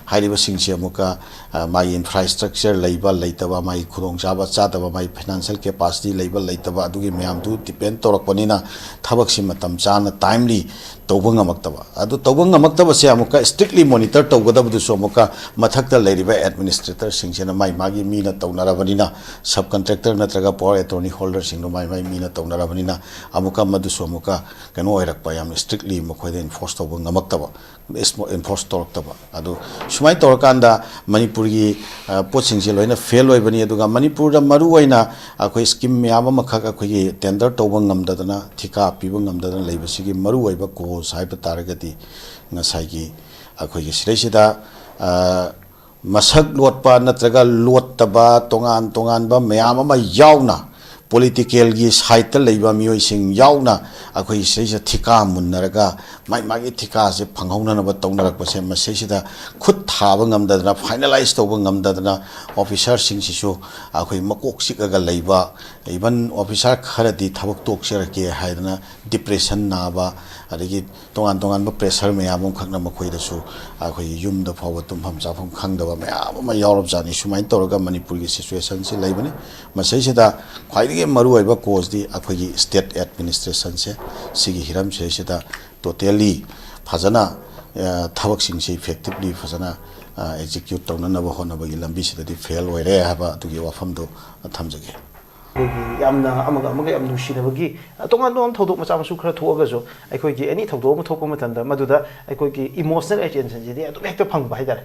ꯍꯥꯏꯔꯤꯕꯁꯤꯡꯁꯤ ꯑꯃꯨꯛꯀ, ꯑ, ꯃꯥꯒꯤ ꯏꯟꯐ꯭ꯔꯥꯁ꯭ꯇ꯭ꯔꯛꯆꯔ ꯂꯩꯕ ꯂꯩꯇꯕ, ꯃꯥꯒꯤ ꯈꯨꯗꯣꯡꯆꯥꯕ ꯆꯥꯗꯕ, ꯃꯥꯒꯤ ꯐꯥꯏꯅꯥꯟꯁꯤꯌꯦꯜ ꯀꯦꯄꯥꯁꯤꯇꯤ ꯂꯩꯕ ꯂꯩꯇꯕ, ꯑꯗꯨꯒꯤ ꯃꯌꯥꯝꯗꯨ ꯗꯤꯄꯦꯟ ꯇꯧꯔꯛꯄꯅꯤꯅ ꯊꯕꯛꯁꯤ ꯃꯇꯝ ꯆꯥꯅ, ꯇꯥꯏꯝꯂꯤ ꯇꯧꯕ ꯉꯝꯃꯛꯇꯕ꯫ ꯑꯗꯨ ꯇꯧꯕ ꯉꯝꯃꯛꯇꯕꯁꯦ ꯑꯃꯨꯛꯀ ꯁ꯭ꯇ꯭ꯔꯤꯛꯂꯤ ꯃꯣꯅꯤꯇꯔ ꯇꯧꯒꯗꯕꯗꯨꯁꯨ ꯑꯃꯨꯛꯀ ꯃꯊꯛꯇ ꯂꯩꯔꯤꯕ ꯑꯦꯗꯃꯤꯅꯤꯁꯇ꯭ꯔꯦꯇꯔꯁꯤꯡꯁꯤꯅ ꯃꯥꯏ ꯃꯥꯒꯤ ꯃꯤꯅ ꯇꯧꯅꯔꯕꯅꯤꯅ, ꯁꯕ ꯀꯟꯇ꯭ꯔꯦꯛꯇꯔ ꯅꯠꯇ꯭ꯔꯒ ꯄꯋꯥꯔ ꯑꯦꯇꯣꯔꯅꯤ ꯍꯣꯜꯗꯔꯁꯤꯡꯗꯣ ꯃꯥꯏ ꯃꯥꯏ ꯃꯤꯅ ꯇꯧꯅꯔꯕꯅꯤꯅ, ꯑꯃꯨꯛꯀ ꯃꯗꯨꯁꯨ ꯑꯃꯨꯛꯀ ꯀꯩꯅꯣ ꯑꯣꯏꯔꯛꯄ, ꯌꯥꯝꯅ ꯁ꯭ꯇ꯭ꯔꯤꯛꯂꯤ ꯃꯈꯣꯏꯗ ꯏꯟꯐꯣꯔꯁ ꯇꯧꯕ ꯉꯝꯃꯛꯇꯕ, ꯏꯟꯐꯣꯔꯁ ꯇꯧꯔꯛꯇꯕ꯫ ꯑꯗꯨ ꯁꯨꯃꯥꯏꯅ ꯇꯧꯔꯀꯥꯟꯗ ꯃꯅꯤꯄꯨꯔꯒꯤ, ꯑ, ꯄꯣꯠꯁꯤꯡꯁꯦ ꯂꯣꯏꯅ ꯐꯦꯜ ꯑꯣꯏꯕꯅꯤ꯫ ꯑꯗꯨꯒ ꯃꯅꯤꯄꯨꯔꯗ ꯃꯔꯨꯑꯣꯏꯅ ꯑꯩꯈꯣꯏ ꯁ꯭ꯀꯤꯝ ꯃꯌꯥꯝ ꯑꯃꯈꯛ ꯑꯩꯈꯣꯏꯒꯤ ꯇꯦꯟꯗꯔ ꯇꯧꯕ ꯉꯝꯗꯗꯅ, ꯊꯤꯀꯥ ꯄꯤꯕ ꯉꯝꯗꯗꯅ ꯂꯩꯕꯁꯤꯒꯤ ꯃꯔꯨꯑꯣꯏꯕ ꯀꯣꯖ ꯍꯥꯏꯕ ꯇꯥꯔꯒꯗꯤ ꯉꯁꯥꯏꯒꯤ ꯑꯩꯈꯣꯏꯒꯤ ꯁꯤꯗꯩꯁꯤꯗ, ꯑ, ꯃꯁꯛ ꯂꯣꯠꯄ ꯅꯠꯇ꯭ꯔꯒ ꯂꯣꯠꯇꯕ ꯇꯣꯉꯥꯟ ꯇꯣꯉꯥꯟꯕ ꯃꯌꯥꯝ ꯑꯃ ꯌꯥꯎꯅ, ꯄꯣꯂꯤꯇꯤꯀꯦꯜꯒꯤ ꯁꯥꯏꯠꯇ ꯂꯩꯕ ꯃꯤꯑꯣꯏꯁꯤꯡ ꯌꯥꯎꯅ ꯑꯩꯈꯣꯏ ꯁꯤꯗꯩꯁꯤꯗ ꯊꯤꯀꯥ ꯃꯨꯟꯅꯔꯒ ꯃꯥꯏ ꯃꯥꯒꯤ ꯊꯤꯀꯥꯁꯦ ꯐꯪꯍꯧꯅꯅꯕ ꯇꯧꯅꯔꯛꯄꯁꯦ, ꯃꯁꯤꯁꯤꯗ ꯈꯨꯠ ꯊꯥꯕ ꯉꯝꯗꯗꯅ, ꯐꯥꯏꯅꯦꯂꯥꯏꯁ ꯇꯧꯕ ꯉꯝꯗꯗꯅ ꯑꯣꯐꯤꯁꯥꯔꯁꯤꯡꯁꯤꯁꯨ ꯑꯩꯈꯣꯏ ꯃꯀꯣꯛ ꯆꯤꯛꯑꯒ ꯂꯩꯕ, ꯏꯚꯟ ꯑꯣꯐꯤꯁꯥꯔ ꯈꯔꯗꯤ ꯊꯕꯛ ꯇꯣꯛꯆꯔꯒꯦ ꯍꯥꯏꯗꯅ ꯗꯤꯄ꯭ꯔꯦꯁꯟ ꯅꯥꯕ, ꯑꯗꯒꯤ ꯇꯣꯉꯥꯟ ꯇꯣꯉꯥꯟꯕ ꯄ꯭ꯔꯦꯁꯔ ꯃꯌꯥꯝ ꯑꯃꯈꯛꯅ ꯃꯈꯣꯏꯗꯁꯨ ꯑꯩꯈꯣꯏꯒꯤ ꯌꯨꯝꯗ ꯐꯥꯎꯕ ꯇꯨꯝꯐꯝ ꯆꯥꯐꯝ ꯈꯪꯗꯕ ꯃꯌꯥꯝ ꯑꯃ ꯌꯥꯎꯔꯕꯖꯥꯠꯅꯤ꯫ ꯁꯨꯃꯥꯏꯅ ꯇꯧꯔꯒ ꯃꯅꯤꯄꯨꯔꯒꯤ ꯁꯤꯆꯨꯋꯦꯁꯟꯁꯤ ꯂꯩꯕꯅꯤ꯫ ꯃꯁꯤꯁꯤꯗ ꯈ꯭ꯋꯥꯏꯗꯒꯤ ꯃꯔꯨꯑꯣꯏꯕ ꯀꯣꯖꯇꯤ ꯑꯩꯈꯣꯏꯒꯤ ꯁ꯭ꯇꯦꯠ ꯑꯦꯗꯃꯤꯅꯤꯁꯇ꯭ꯔꯦꯁꯟꯁꯦ, ꯁꯤꯒꯤ ꯍꯤꯔꯝꯁꯤꯗꯩꯁꯤꯗ ꯇꯣꯇꯦꯜꯂꯤ ꯐꯖꯅ, ꯑ, ꯊꯕꯛꯁꯤꯡꯁꯤ ꯏꯐꯦꯛꯇꯤꯚꯂꯤ ꯐꯖꯅ ꯑꯦꯛꯖꯤꯀ꯭ꯌꯨꯠ ꯇꯧꯅꯅꯕ ꯍꯣꯠꯅꯕꯒꯤ ꯂꯝꯕꯤꯁꯤꯗꯗꯤ ꯐꯦꯜ ꯑꯣꯏꯔꯦ ꯍꯥꯏꯕ ꯑꯗꯨꯒꯤ ꯋꯥꯐꯝꯗꯣ ꯊꯝꯖꯒꯦ꯫ ꯑꯩꯈꯣꯏꯒꯤ ꯌꯥꯝꯅ ꯑꯃꯒ ꯑꯃꯒ ꯌꯥꯝ ꯅꯨꯡꯁꯤꯅꯕꯒꯤ ꯇꯣꯉꯥꯟ ꯇꯣꯉꯥꯟꯕ ꯊꯧꯗꯣꯛ ꯃꯆꯥ ꯃꯁꯨ ꯈꯔ ꯊꯣꯛꯑꯒꯁꯨ, ꯑꯩꯈꯣꯏꯒꯤ ꯑꯦꯅꯤ ꯊꯧꯗꯣꯛ ꯑꯃ ꯊꯣꯛꯄ ꯃꯇꯝꯗ ꯃꯗꯨꯗ ꯑꯩꯈꯣꯏꯒꯤ ꯏꯃꯣꯁꯅꯦꯜ ꯑꯦꯇꯦꯟꯁꯟꯁꯤꯗꯤ ꯑꯗꯨꯝ ꯍꯦꯛꯇ ꯐꯪꯕ ꯍꯥꯏꯇꯥꯔꯦ꯫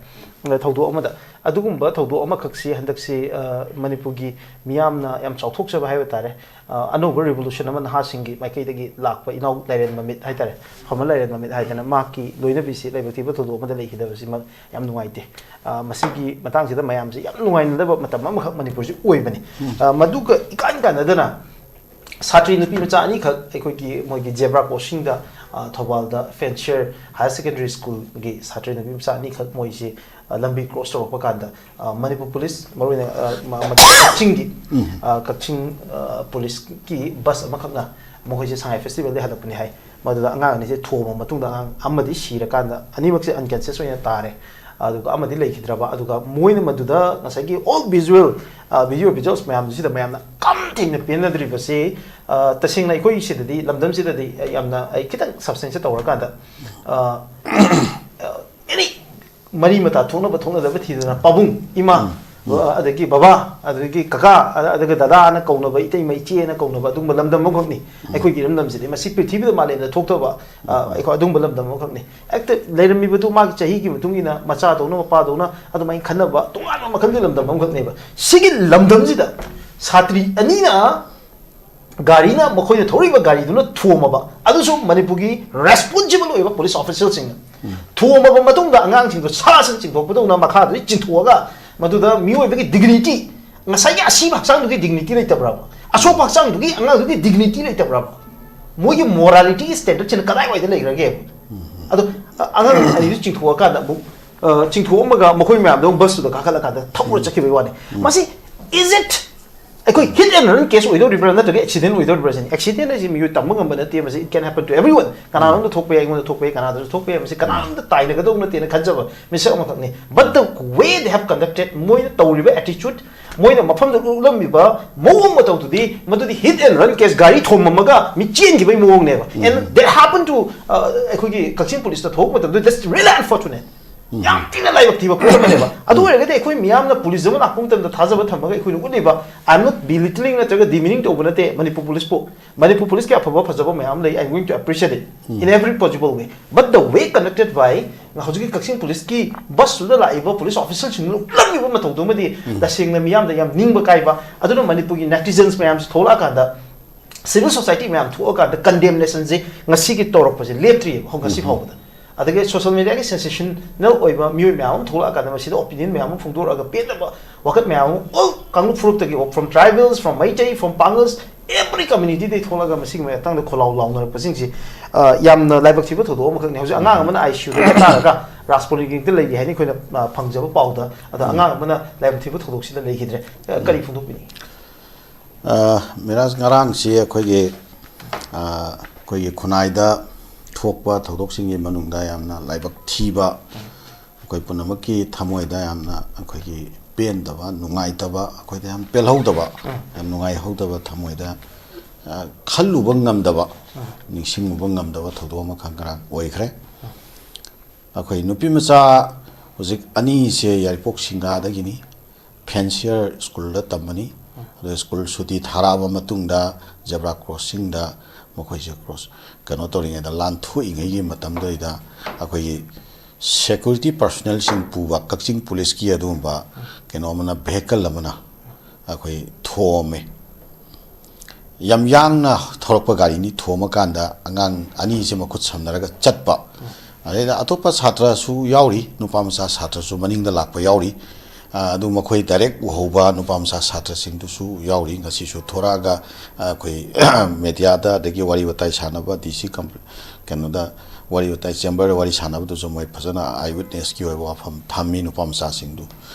ꯊꯧꯗꯣꯛ ꯑꯃꯗ ꯑꯗꯨꯒꯨꯝꯕ ꯊꯧꯗꯣꯛ ꯑꯃꯈꯛꯁꯤ ꯍꯟꯗꯛꯁꯤ ꯃꯅꯤꯄꯨꯔꯒꯤ ꯃꯤꯌꯥꯝꯅ ꯌꯥꯝ ꯆꯥꯎꯊꯣꯛꯆꯕ ꯍꯥꯏꯕ ꯇꯥꯔꯦ, ꯑꯅꯧꯕ ꯔꯤꯚꯣꯂꯨꯁꯟ ꯑꯃ ꯅꯍꯥꯁꯤꯡꯒꯤ ꯃꯥꯏꯀꯩꯗꯒꯤ ꯂꯥꯛꯄ ꯏꯅꯥꯎ ꯂꯥꯏꯔꯦꯟ ꯃꯃꯤꯠ ꯍꯥꯏꯇꯥꯔꯦ, ꯐꯝꯕꯥꯜ ꯂꯥꯏꯔꯦꯟ ꯃꯃꯤꯠ ꯍꯥꯏꯗꯅ ꯃꯍꯥꯛꯀꯤ ꯂꯣꯏꯅꯕꯤꯁꯤ ꯂꯥꯏꯕꯛ ꯊꯤꯕ ꯊꯧꯗꯣꯛ ꯑꯃꯗ ꯂꯩꯈꯤꯗꯕꯁꯤꯃꯛ ꯌꯥꯝ ꯅꯨꯡꯉꯥꯏꯇꯦ꯫ ꯃꯁꯤꯒꯤ ꯃꯇꯥꯡꯁꯤꯗ ꯃꯌꯥꯝꯁꯤ ꯌꯥꯝ ꯅꯨꯡꯉꯥꯏꯅꯗꯕ ꯃꯇꯝ ꯑꯃꯈꯛ ꯃꯅꯤꯄꯨꯔꯁꯤ ꯑꯣꯏꯕꯅꯤ꯫ ꯃꯗꯨꯒ ꯏꯀꯥꯟ ꯀꯥꯟꯅꯗꯅ ꯁꯥꯇ꯭ꯔꯤ ꯅꯨꯄꯤ ꯃꯆꯥ ꯑꯅꯤꯈꯛ ꯑꯩꯈꯣꯏꯒꯤ ꯃꯣꯏꯒꯤ ꯖꯦꯕ꯭ꯔꯥ ꯀ꯭ꯔꯣꯁꯤꯡꯗ, ꯊꯧꯕꯥꯜꯗ ꯐꯦꯟꯁꯤꯌꯔ ꯍꯥꯌꯔ ꯁꯦꯀꯦꯟꯗꯔꯤ ꯁ꯭ꯀꯨꯜꯒꯤ ꯁꯥꯇ꯭ꯔꯤ ꯅꯨꯄꯤ ꯃꯆꯥ ꯑꯅꯤꯈꯛ ꯃꯣꯏꯁꯤ ꯂꯝꯕꯤ ꯀ꯭ꯔꯣꯁ ꯇꯧꯔꯛꯄ ꯀꯥꯟꯗ ꯃꯅꯤꯄꯨꯔ ꯄꯨꯂꯤꯁ, ꯃꯔꯨꯑꯣꯏꯅ ꯀꯛꯆꯤꯡꯒꯤ ꯀꯛꯆꯤꯡ ꯄꯨꯂꯤꯁꯀꯤ ꯕꯁ ꯑꯃꯈꯛꯅ ꯃꯈꯣꯏꯁꯦ ꯁꯉꯥꯏ ꯐꯦꯁꯇꯤꯚꯦꯜꯗꯒꯤ ꯍꯜꯂꯛꯄꯅꯤ ꯍꯥꯏ꯫ ꯃꯗꯨꯗ ꯑꯉꯥꯡ ꯑꯅꯤꯁꯦ ꯊꯣꯝꯃ ꯃꯇꯨꯡꯗ ꯑꯉꯥꯡ ꯑꯃꯗꯤ ꯁꯤꯔꯀꯥꯟꯗ ꯑꯅꯤꯃꯛꯁꯦ ꯑꯟꯀꯟꯁꯤꯌꯁ ꯑꯣꯏꯅ ꯇꯥꯔꯦ꯫ ꯑꯗꯨꯒ ꯑꯃꯗꯤ ꯂꯩꯈꯤꯗ꯭ꯔꯕ꯫ ꯑꯗꯨꯒ ꯃꯣꯏꯅ ꯃꯗꯨꯗ ꯉꯁꯥꯏꯒꯤ ꯑꯣꯜ ꯚꯤꯖꯨꯋꯦꯜ, ꯚꯤꯗꯤꯑꯣ ꯚꯤꯖꯨꯋꯦꯜꯁ ꯃꯌꯥꯝꯁꯤꯗ ꯃꯌꯥꯝꯅ ꯀꯝ ꯊꯦꯡꯅ ꯄꯦꯟꯅꯗ꯭ꯔꯤꯕꯁꯤ, ꯇꯁꯦꯡꯅ ꯑꯩꯈꯣꯏ ꯁꯤꯗꯗꯤ, ꯂꯝꯗꯝꯁꯤꯗꯗꯤ ꯌꯥꯝꯅ ꯑꯩ ꯈꯤꯇꯪ ꯁꯕꯁꯇꯦꯟꯁ ꯇꯧꯔꯀꯥꯟꯗ ꯑꯦꯅꯤ ꯃꯔꯤ ꯃꯇꯥ ꯊꯣꯛꯅꯕ ꯊꯣꯛꯅꯗꯕ ꯊꯤꯗꯅ ꯄꯥꯕꯨꯡ, ꯏꯃꯥ, ꯑꯗꯒꯤ ꯕꯕꯥ, ꯑꯗꯒꯤ ꯀꯀꯥ, ꯑꯗꯨꯒ ꯗꯗꯥꯅ ꯀꯧꯅꯕ, ꯏꯇꯩꯃ, ꯏꯆꯦꯅ ꯀꯧꯅꯕ ꯑꯗꯨꯒꯨꯝꯕ ꯂꯝꯗꯝ ꯑꯃꯈꯛꯅꯤ ꯑꯩꯈꯣꯏꯒꯤ ꯏꯔꯝꯗꯝꯁꯤꯗꯤ꯫ ꯃꯁꯤ ꯄ꯭ꯔꯤꯊꯤꯕꯤꯗ ꯃꯥꯂꯦꯝꯗ ꯊꯣꯛꯇꯕ ꯑꯩꯈꯣꯏ ꯑꯗꯨꯒꯨꯝꯕ ꯂꯝꯗꯝ ꯑꯃꯈꯛꯅꯤ꯫ ꯍꯦꯛꯇ ꯂꯩꯔꯝꯃꯤꯕꯗꯨ ꯃꯥꯒꯤ ꯆꯍꯤꯒꯤ ꯃꯇꯨꯡ ꯏꯟꯅ ꯃꯆꯥꯗꯧꯅ ꯃꯄꯥꯗꯧꯅ ꯑꯗꯨꯃꯥꯏꯅ ꯈꯟꯅꯕ ꯇꯣꯉꯥꯟꯕ ꯃꯈꯜꯒꯤ ꯂꯝꯗꯝ ꯑꯃꯈꯛꯅꯦꯕ꯫ ꯁꯤꯒꯤ ꯂꯝꯗꯝꯁꯤꯗ ꯁꯥꯇ꯭ꯔꯤ ꯑꯅꯤꯅ ꯒꯥꯔꯤꯅ, ꯃꯈꯣꯏꯅ ꯊꯧꯔꯛꯏꯕ ꯒꯥꯔꯤꯗꯨꯅ ꯊꯣꯝꯃꯕ, ꯑꯗꯨꯁꯨ ꯃꯅꯤꯄꯨꯔꯒꯤ ꯔꯦꯁꯄꯣꯟꯁꯤꯕꯜ ꯑꯣꯏꯕ ꯄꯨꯂꯤꯁ ꯑꯣꯐꯤꯁꯤꯌꯦꯜꯁꯤꯡꯅ ꯊꯣꯝꯃꯕ ꯃꯇꯨꯡꯗ ꯑꯉꯥꯡꯁꯤꯡꯗꯣ ꯁꯥ ꯁꯟ ꯆꯤꯡꯊꯣꯛꯄꯗꯧꯅ ꯃꯈꯥꯗꯗꯤ ꯆꯤꯡꯊꯣꯛꯑꯒ ꯃꯗꯨꯗ ꯃꯤꯑꯣꯏꯕꯒꯤ ꯗꯤꯒꯅꯤꯇꯤ, ꯉꯁꯥꯏꯒꯤ ꯑꯁꯤꯕ ꯍꯛꯆꯥꯡꯗꯨꯒꯤ ꯗꯤꯒꯅꯤꯇꯤ ꯂꯩꯇꯕ꯭ꯔꯕ? ꯑꯁꯣꯛꯄ ꯍꯛꯆꯥꯡꯗꯨꯒꯤ ꯑꯉꯥꯡꯗꯨꯒꯤ ꯗꯤꯒꯅꯤꯇꯤ ꯂꯩꯇꯕ꯭ꯔꯕ? ꯃꯣꯏꯒꯤ ꯃꯣꯔꯥꯂꯤꯇꯤꯒꯤ ꯁ꯭ꯇꯦꯟꯗꯔꯗꯁꯤꯅ ꯀꯗꯥꯏꯋꯥꯏꯗ ꯂꯩꯈ꯭ꯔꯒꯦ? ꯑꯗꯣ ꯑꯉꯥꯡ ꯑꯅꯤꯗꯨ ꯆꯤꯡꯊꯣꯛꯑꯀꯥꯟꯗ ꯑꯃꯨꯛ ꯆꯤꯡꯊꯣꯛꯑꯝꯃꯒ ꯃꯈꯣꯏ ꯃꯌꯥꯝꯗꯣ ꯕꯁꯇꯨꯗ ꯀꯥꯈꯠꯂꯀꯥꯟꯗ ꯊꯧꯔ ꯆꯠꯈꯤꯕꯒꯤ ꯋꯥꯅꯤ꯫ ꯃꯁꯤ, is it ꯑꯩꯈꯣꯏ ꯍꯤꯠ ꯑꯦꯟ ꯔꯟ ꯀꯦꯁ ꯑꯣꯏꯗꯧꯔꯤꯕ꯭ꯔꯥ ꯅꯠꯇ꯭ꯔꯒ ꯑꯦꯛꯁꯤꯗꯦꯟ ꯑꯣꯏꯗꯧꯔꯤꯕ꯭ꯔꯥ ꯁꯤꯅꯤ꯫ ꯑꯦꯛꯁꯤꯗꯦꯟ ꯍꯥꯏꯁꯤ ꯃꯤꯑꯣꯏ ꯇꯝꯕ ꯉꯝꯕ ꯅꯠꯇꯦ꯫ ꯃꯁꯤ, it can happen to everyone꯫ ꯀꯅꯥꯅꯣꯝꯗ ꯊꯣꯛꯄ ꯌꯥꯏ, ꯑꯩꯉꯣꯟꯗ ꯊꯣꯛꯄ ꯌꯥꯏ, ꯀꯅꯥꯗꯁꯨ ꯊꯣꯛꯄ ꯌꯥꯏ꯫ ꯃꯁꯤ ꯀꯅꯥꯅꯣꯝꯗ ꯇꯥꯏꯅꯒꯗꯧꯕ ꯅꯠꯇꯦꯅ ꯈꯟꯖꯕ ꯃꯤꯁꯛ ꯑꯃꯈꯛꯅꯤ꯫ But the way they have conducted, ꯃꯣꯏꯅ ꯇꯧꯔꯤꯕ attitude, ꯃꯣꯏꯅ ꯃꯐꯝꯗꯨꯗ ꯎꯠꯂꯝꯃꯤꯕ ꯃꯑꯣꯡ ꯃꯇꯧꯗꯨꯗꯤ, ꯃꯗꯨꯗꯤ ꯍꯤꯠ ꯑꯦꯟ ꯔꯟ ꯀꯦꯁ, ꯒꯥꯔꯤ ꯊꯣꯝꯃꯝꯃꯒ ꯃꯤ ꯆꯦꯟꯈꯤꯕꯒꯤ ꯃꯑꯣꯡꯅꯦꯕ꯫ And that happened to ꯑꯩꯈꯣꯏꯒꯤ ꯀꯛꯆꯤꯡ ꯄꯨꯂꯤꯁꯇ ꯊꯣꯛꯄ ꯃꯇꯝꯗ, that's really unfortunate꯫ ꯌꯥꯝ ꯊꯤꯅ ꯂꯥꯏꯕꯛ ꯊꯤꯕ ꯄꯣꯠ ꯑꯃꯅꯦꯕ꯫ ꯑꯗꯨ ꯑꯣꯏꯔꯒꯗꯤ ꯑꯩꯈꯣꯏ ꯃꯤꯌꯥꯝꯅ ꯄꯨꯂꯤꯁ ꯑꯃ ꯂꯥꯛꯄ ꯃꯇꯝꯗ ꯊꯥꯖꯕ ꯊꯝꯃꯒ ꯑꯩꯈꯣꯏꯅ ꯎꯠꯂꯤꯕ, I am not belittling ꯅꯠꯇ꯭ꯔꯒ demeaning ꯇꯧꯕ ꯅꯠꯇꯦ ꯃꯅꯤꯄꯨꯔ ꯄꯨꯂꯤꯁꯄꯨ꯫ ꯃꯅꯤꯄꯨꯔ ꯄꯨꯂꯤꯁꯀꯤ ꯑꯐꯕ ꯐꯖꯕ ꯃꯌꯥꯝ ꯂꯩ, I am going to appreciate it in every possible way, but the way conducted by ꯍꯧꯖꯤꯛꯀꯤ ꯀꯛꯆꯤꯡ ꯄꯨꯂꯤꯁꯀꯤ ꯕꯁꯇꯨꯗ ꯂꯥꯛꯏꯕ ꯄꯨꯂꯤꯁ ꯑꯣꯐꯤꯁꯔꯁꯤꯡꯗꯨꯅ ꯎꯠꯂꯝꯃꯤꯕ ꯃꯇꯧꯗꯨꯃꯗꯤ ꯇꯁꯦꯡꯅ ꯃꯤꯌꯥꯝꯗ ꯌꯥꯝ ꯅꯤꯡꯕ ꯀꯥꯏꯕ꯫ ꯑꯗꯨꯅ ꯃꯅꯤꯄꯨꯔꯒꯤ netizens ꯃꯌꯥꯝꯁꯤ ꯊꯣꯛꯂꯛꯑꯀꯥꯟꯗ, civil society ꯃꯌꯥꯝ ꯊꯣꯛꯑꯀꯥꯟꯗ condemnationꯁꯦ ꯉꯁꯤꯒꯤ ꯇꯧꯔꯛꯄꯁꯦ ꯂꯦꯞꯇ꯭ꯔꯤꯑꯕ ꯍꯧ-, ꯉꯁꯤ ꯐꯥꯎꯕꯗ꯫ ꯑꯗꯒꯤ social mediaꯒꯤ sensational ꯑꯣꯏꯕ ꯃꯤꯑꯣꯏ ꯃꯌꯥꯝ ꯑꯃ ꯊꯣꯛꯂꯛꯑꯀꯥꯟꯗ ꯃꯁꯤꯗ opinion ꯃꯌꯥꯝ ꯑꯃ ꯐꯣꯡꯗꯣꯔꯛꯑꯒ ꯄꯦꯟꯗꯕ ꯋꯥꯀꯠ ꯃꯌꯥꯝ ꯑꯃ all ꯀꯥꯡꯂꯨꯞ ꯐꯨꯔꯨꯞꯇꯒꯤ, from tribals, from Meitei, from ꯄꯥꯡꯒꯜꯁ, every communityꯗꯒꯤ ꯊꯣꯛꯂꯛꯑꯒ ꯃꯁꯤꯒꯤ ꯃꯇꯥꯡꯗ ꯈꯣꯜꯂꯥꯎ ꯂꯥꯎꯅꯔꯛꯄꯁꯤꯡꯁꯤ, ꯑ, ꯌꯥꯝꯅ ꯂꯥꯏꯕꯛ ꯊꯤꯕ ꯊꯧꯗꯣꯛ ꯑꯃꯈꯛꯅꯤ꯫ ꯍꯧꯖꯤꯛ ꯑꯉꯥꯡ ꯑꯃꯅ ICUꯗ ꯇꯥꯔꯒ ꯔꯥꯖ ꯄꯣꯂꯤꯀ꯭ꯂꯤꯅꯤꯛꯇ ꯂꯩꯔꯤ ꯍꯥꯏꯅ ꯑꯩꯈꯣꯏꯅ, ꯑ, ꯐꯪꯖꯕ ꯄꯥꯎꯗ, ꯑꯗ ꯑꯉꯥꯡ ꯑꯃꯅ ꯂꯥꯏꯕꯛ ꯊꯤꯕ ꯊꯧꯗꯣꯛꯁꯤꯗ ꯂꯩꯈꯤꯗ꯭ꯔꯦ꯫ ꯑ, ꯀꯔꯤ ꯐꯣꯡꯗꯣꯛꯄꯤꯅꯤꯡꯉꯤ? ꯑ, ꯃꯤꯔꯥꯖ, ꯉꯔꯥꯡꯁꯤ ꯑꯩꯈꯣꯏꯒꯤ, ꯑ, ꯑꯩꯈꯣꯏꯒꯤ ꯈꯨꯟꯅꯥꯏꯗ ꯊꯣꯛꯄ ꯊꯧꯗꯣꯛꯁꯤꯡꯒꯤ ꯃꯅꯨꯡꯗ ꯌꯥꯝꯅ ꯂꯥꯏꯕꯛ ꯊꯤꯕ, ꯑꯩꯈꯣꯏ ꯄꯨꯝꯅꯃꯛꯀꯤ ꯊꯃꯣꯏꯗ ꯌꯥꯝꯅ ꯑꯩꯈꯣꯏꯒꯤ ꯄꯦꯟꯗꯕ, ꯅꯨꯡꯉꯥꯏꯇꯕ, ꯑꯩꯈꯣꯏꯗ ꯌꯥꯝ ꯄꯦꯜꯍꯧꯗꯕ, ꯌꯥꯝ ꯅꯨꯡꯉꯥꯏꯍꯧꯗꯕ, ꯊꯃꯣꯏꯗ, ꯑ, ꯈꯜꯂꯨꯕ ꯉꯝꯗꯕ, ꯅꯤꯡꯁꯤꯡꯉꯨꯕ ꯉꯝꯗꯕ ꯊꯧꯗꯣꯛ ꯑꯃꯈꯛ ꯉꯔꯥꯡ ꯑꯣꯏꯈ꯭ꯔꯦ꯫ ꯑꯩꯈꯣꯏ ꯅꯨꯄꯤ ꯃꯆꯥ ꯍꯧꯖꯤꯛ ꯑꯅꯤꯁꯦ ꯌꯥꯏꯔꯤꯄꯣꯛ ꯁꯤꯡꯒꯥꯗꯒꯤꯅꯤ, ꯐꯦꯟꯁꯤꯌꯔ ꯁ꯭ꯀꯨꯜꯗ ꯇꯝꯕꯅꯤ꯫ ꯑꯗꯣ ꯁ꯭ꯀꯨꯜ ꯁꯨꯇꯤ ꯊꯥꯔꯛꯑꯕ ꯃꯇꯨꯡꯗ ꯖꯦꯕ꯭ꯔꯥ ꯀ꯭ꯔꯣꯁꯤꯡꯗ ꯃꯈꯣꯏꯁꯦ ꯀ꯭ꯔꯣꯁ, ꯀꯩꯅꯣ ꯇꯧꯔꯤꯉꯩꯗ, ꯂꯥꯟꯊꯣꯛꯏꯉꯩꯒꯤ ꯃꯇꯝꯗꯨꯗꯩꯗ ꯑꯩꯈꯣꯏꯒꯤ ꯁꯦꯀ꯭ꯌꯨꯔꯤꯇꯤ ꯄꯔꯁꯣꯅꯦꯜꯁꯤꯡ ꯄꯨꯕ ꯀꯛꯆꯤꯡ ꯄꯨꯂꯤꯁꯀꯤ ꯑꯗꯨꯒꯨꯝꯕ ꯀꯩꯅꯣ ꯑꯃꯅ, ꯚꯦꯍꯤꯀꯜ ꯑꯃꯅ ꯑꯩꯈꯣꯏ ꯊꯣꯝꯃꯦ꯫ ꯌꯥꯝ ꯌꯥꯡꯅ ꯊꯧꯔꯛꯄ ꯒꯥꯔꯤꯅꯤ꯫ ꯊꯣꯝꯃꯀꯥꯟꯗ ꯑꯉꯥꯡ ꯑꯅꯤꯁꯦ ꯃꯈꯨꯠ ꯁꯝꯅꯔꯒ ꯆꯠꯄ, ꯑꯗꯩꯗ ꯑꯇꯣꯞꯄ ꯁꯥꯇ꯭ꯔꯁꯨ ꯌꯥꯎꯔꯤ, ꯅꯨꯄꯥ ꯃꯆꯥ ꯁꯥꯇ꯭ꯔꯁꯨ ꯃꯅꯤꯡꯗ ꯂꯥꯛꯄ ꯌꯥꯎꯔꯤ꯫ ꯑ, ꯑꯗꯨ ꯃꯈꯣꯏ ꯗꯥꯏꯔꯦꯛ ꯎꯍꯧꯕ ꯅꯨꯄꯥ ꯃꯆꯥ ꯁꯥꯇ꯭ꯔꯁꯤꯡꯗꯨꯁꯨ ꯌꯥꯎꯔꯤ꯫ ꯉꯁꯤꯁꯨ ꯊꯣꯔꯛꯑꯒ, ꯑ, ꯑꯩꯈꯣꯏ ꯃꯦꯗꯤꯌꯥꯗ, ꯑꯗꯒꯤ ꯋꯥꯔꯤ ꯋꯥꯇꯥꯏ ꯁꯥꯟꯅꯕ, ꯗꯤ ꯁꯤ ꯀꯝꯄ-, ꯀꯩꯅꯣꯗ ꯋꯥꯔꯤ ꯋꯥꯇꯥꯏ ꯆꯦꯝꯕꯔꯗ ꯋꯥꯔꯤ ꯁꯥꯟꯅꯕꯗꯨꯁꯨ ꯃꯣꯏ ꯐꯖꯅ ꯑꯥꯏ ꯋꯤꯠꯅꯦꯁꯀꯤ ꯑꯣꯏꯕ ꯋꯥꯐꯝ ꯊꯝꯃꯤ ꯅꯨꯄꯥ ꯃꯆꯥꯁꯤꯡꯗꯨ꯫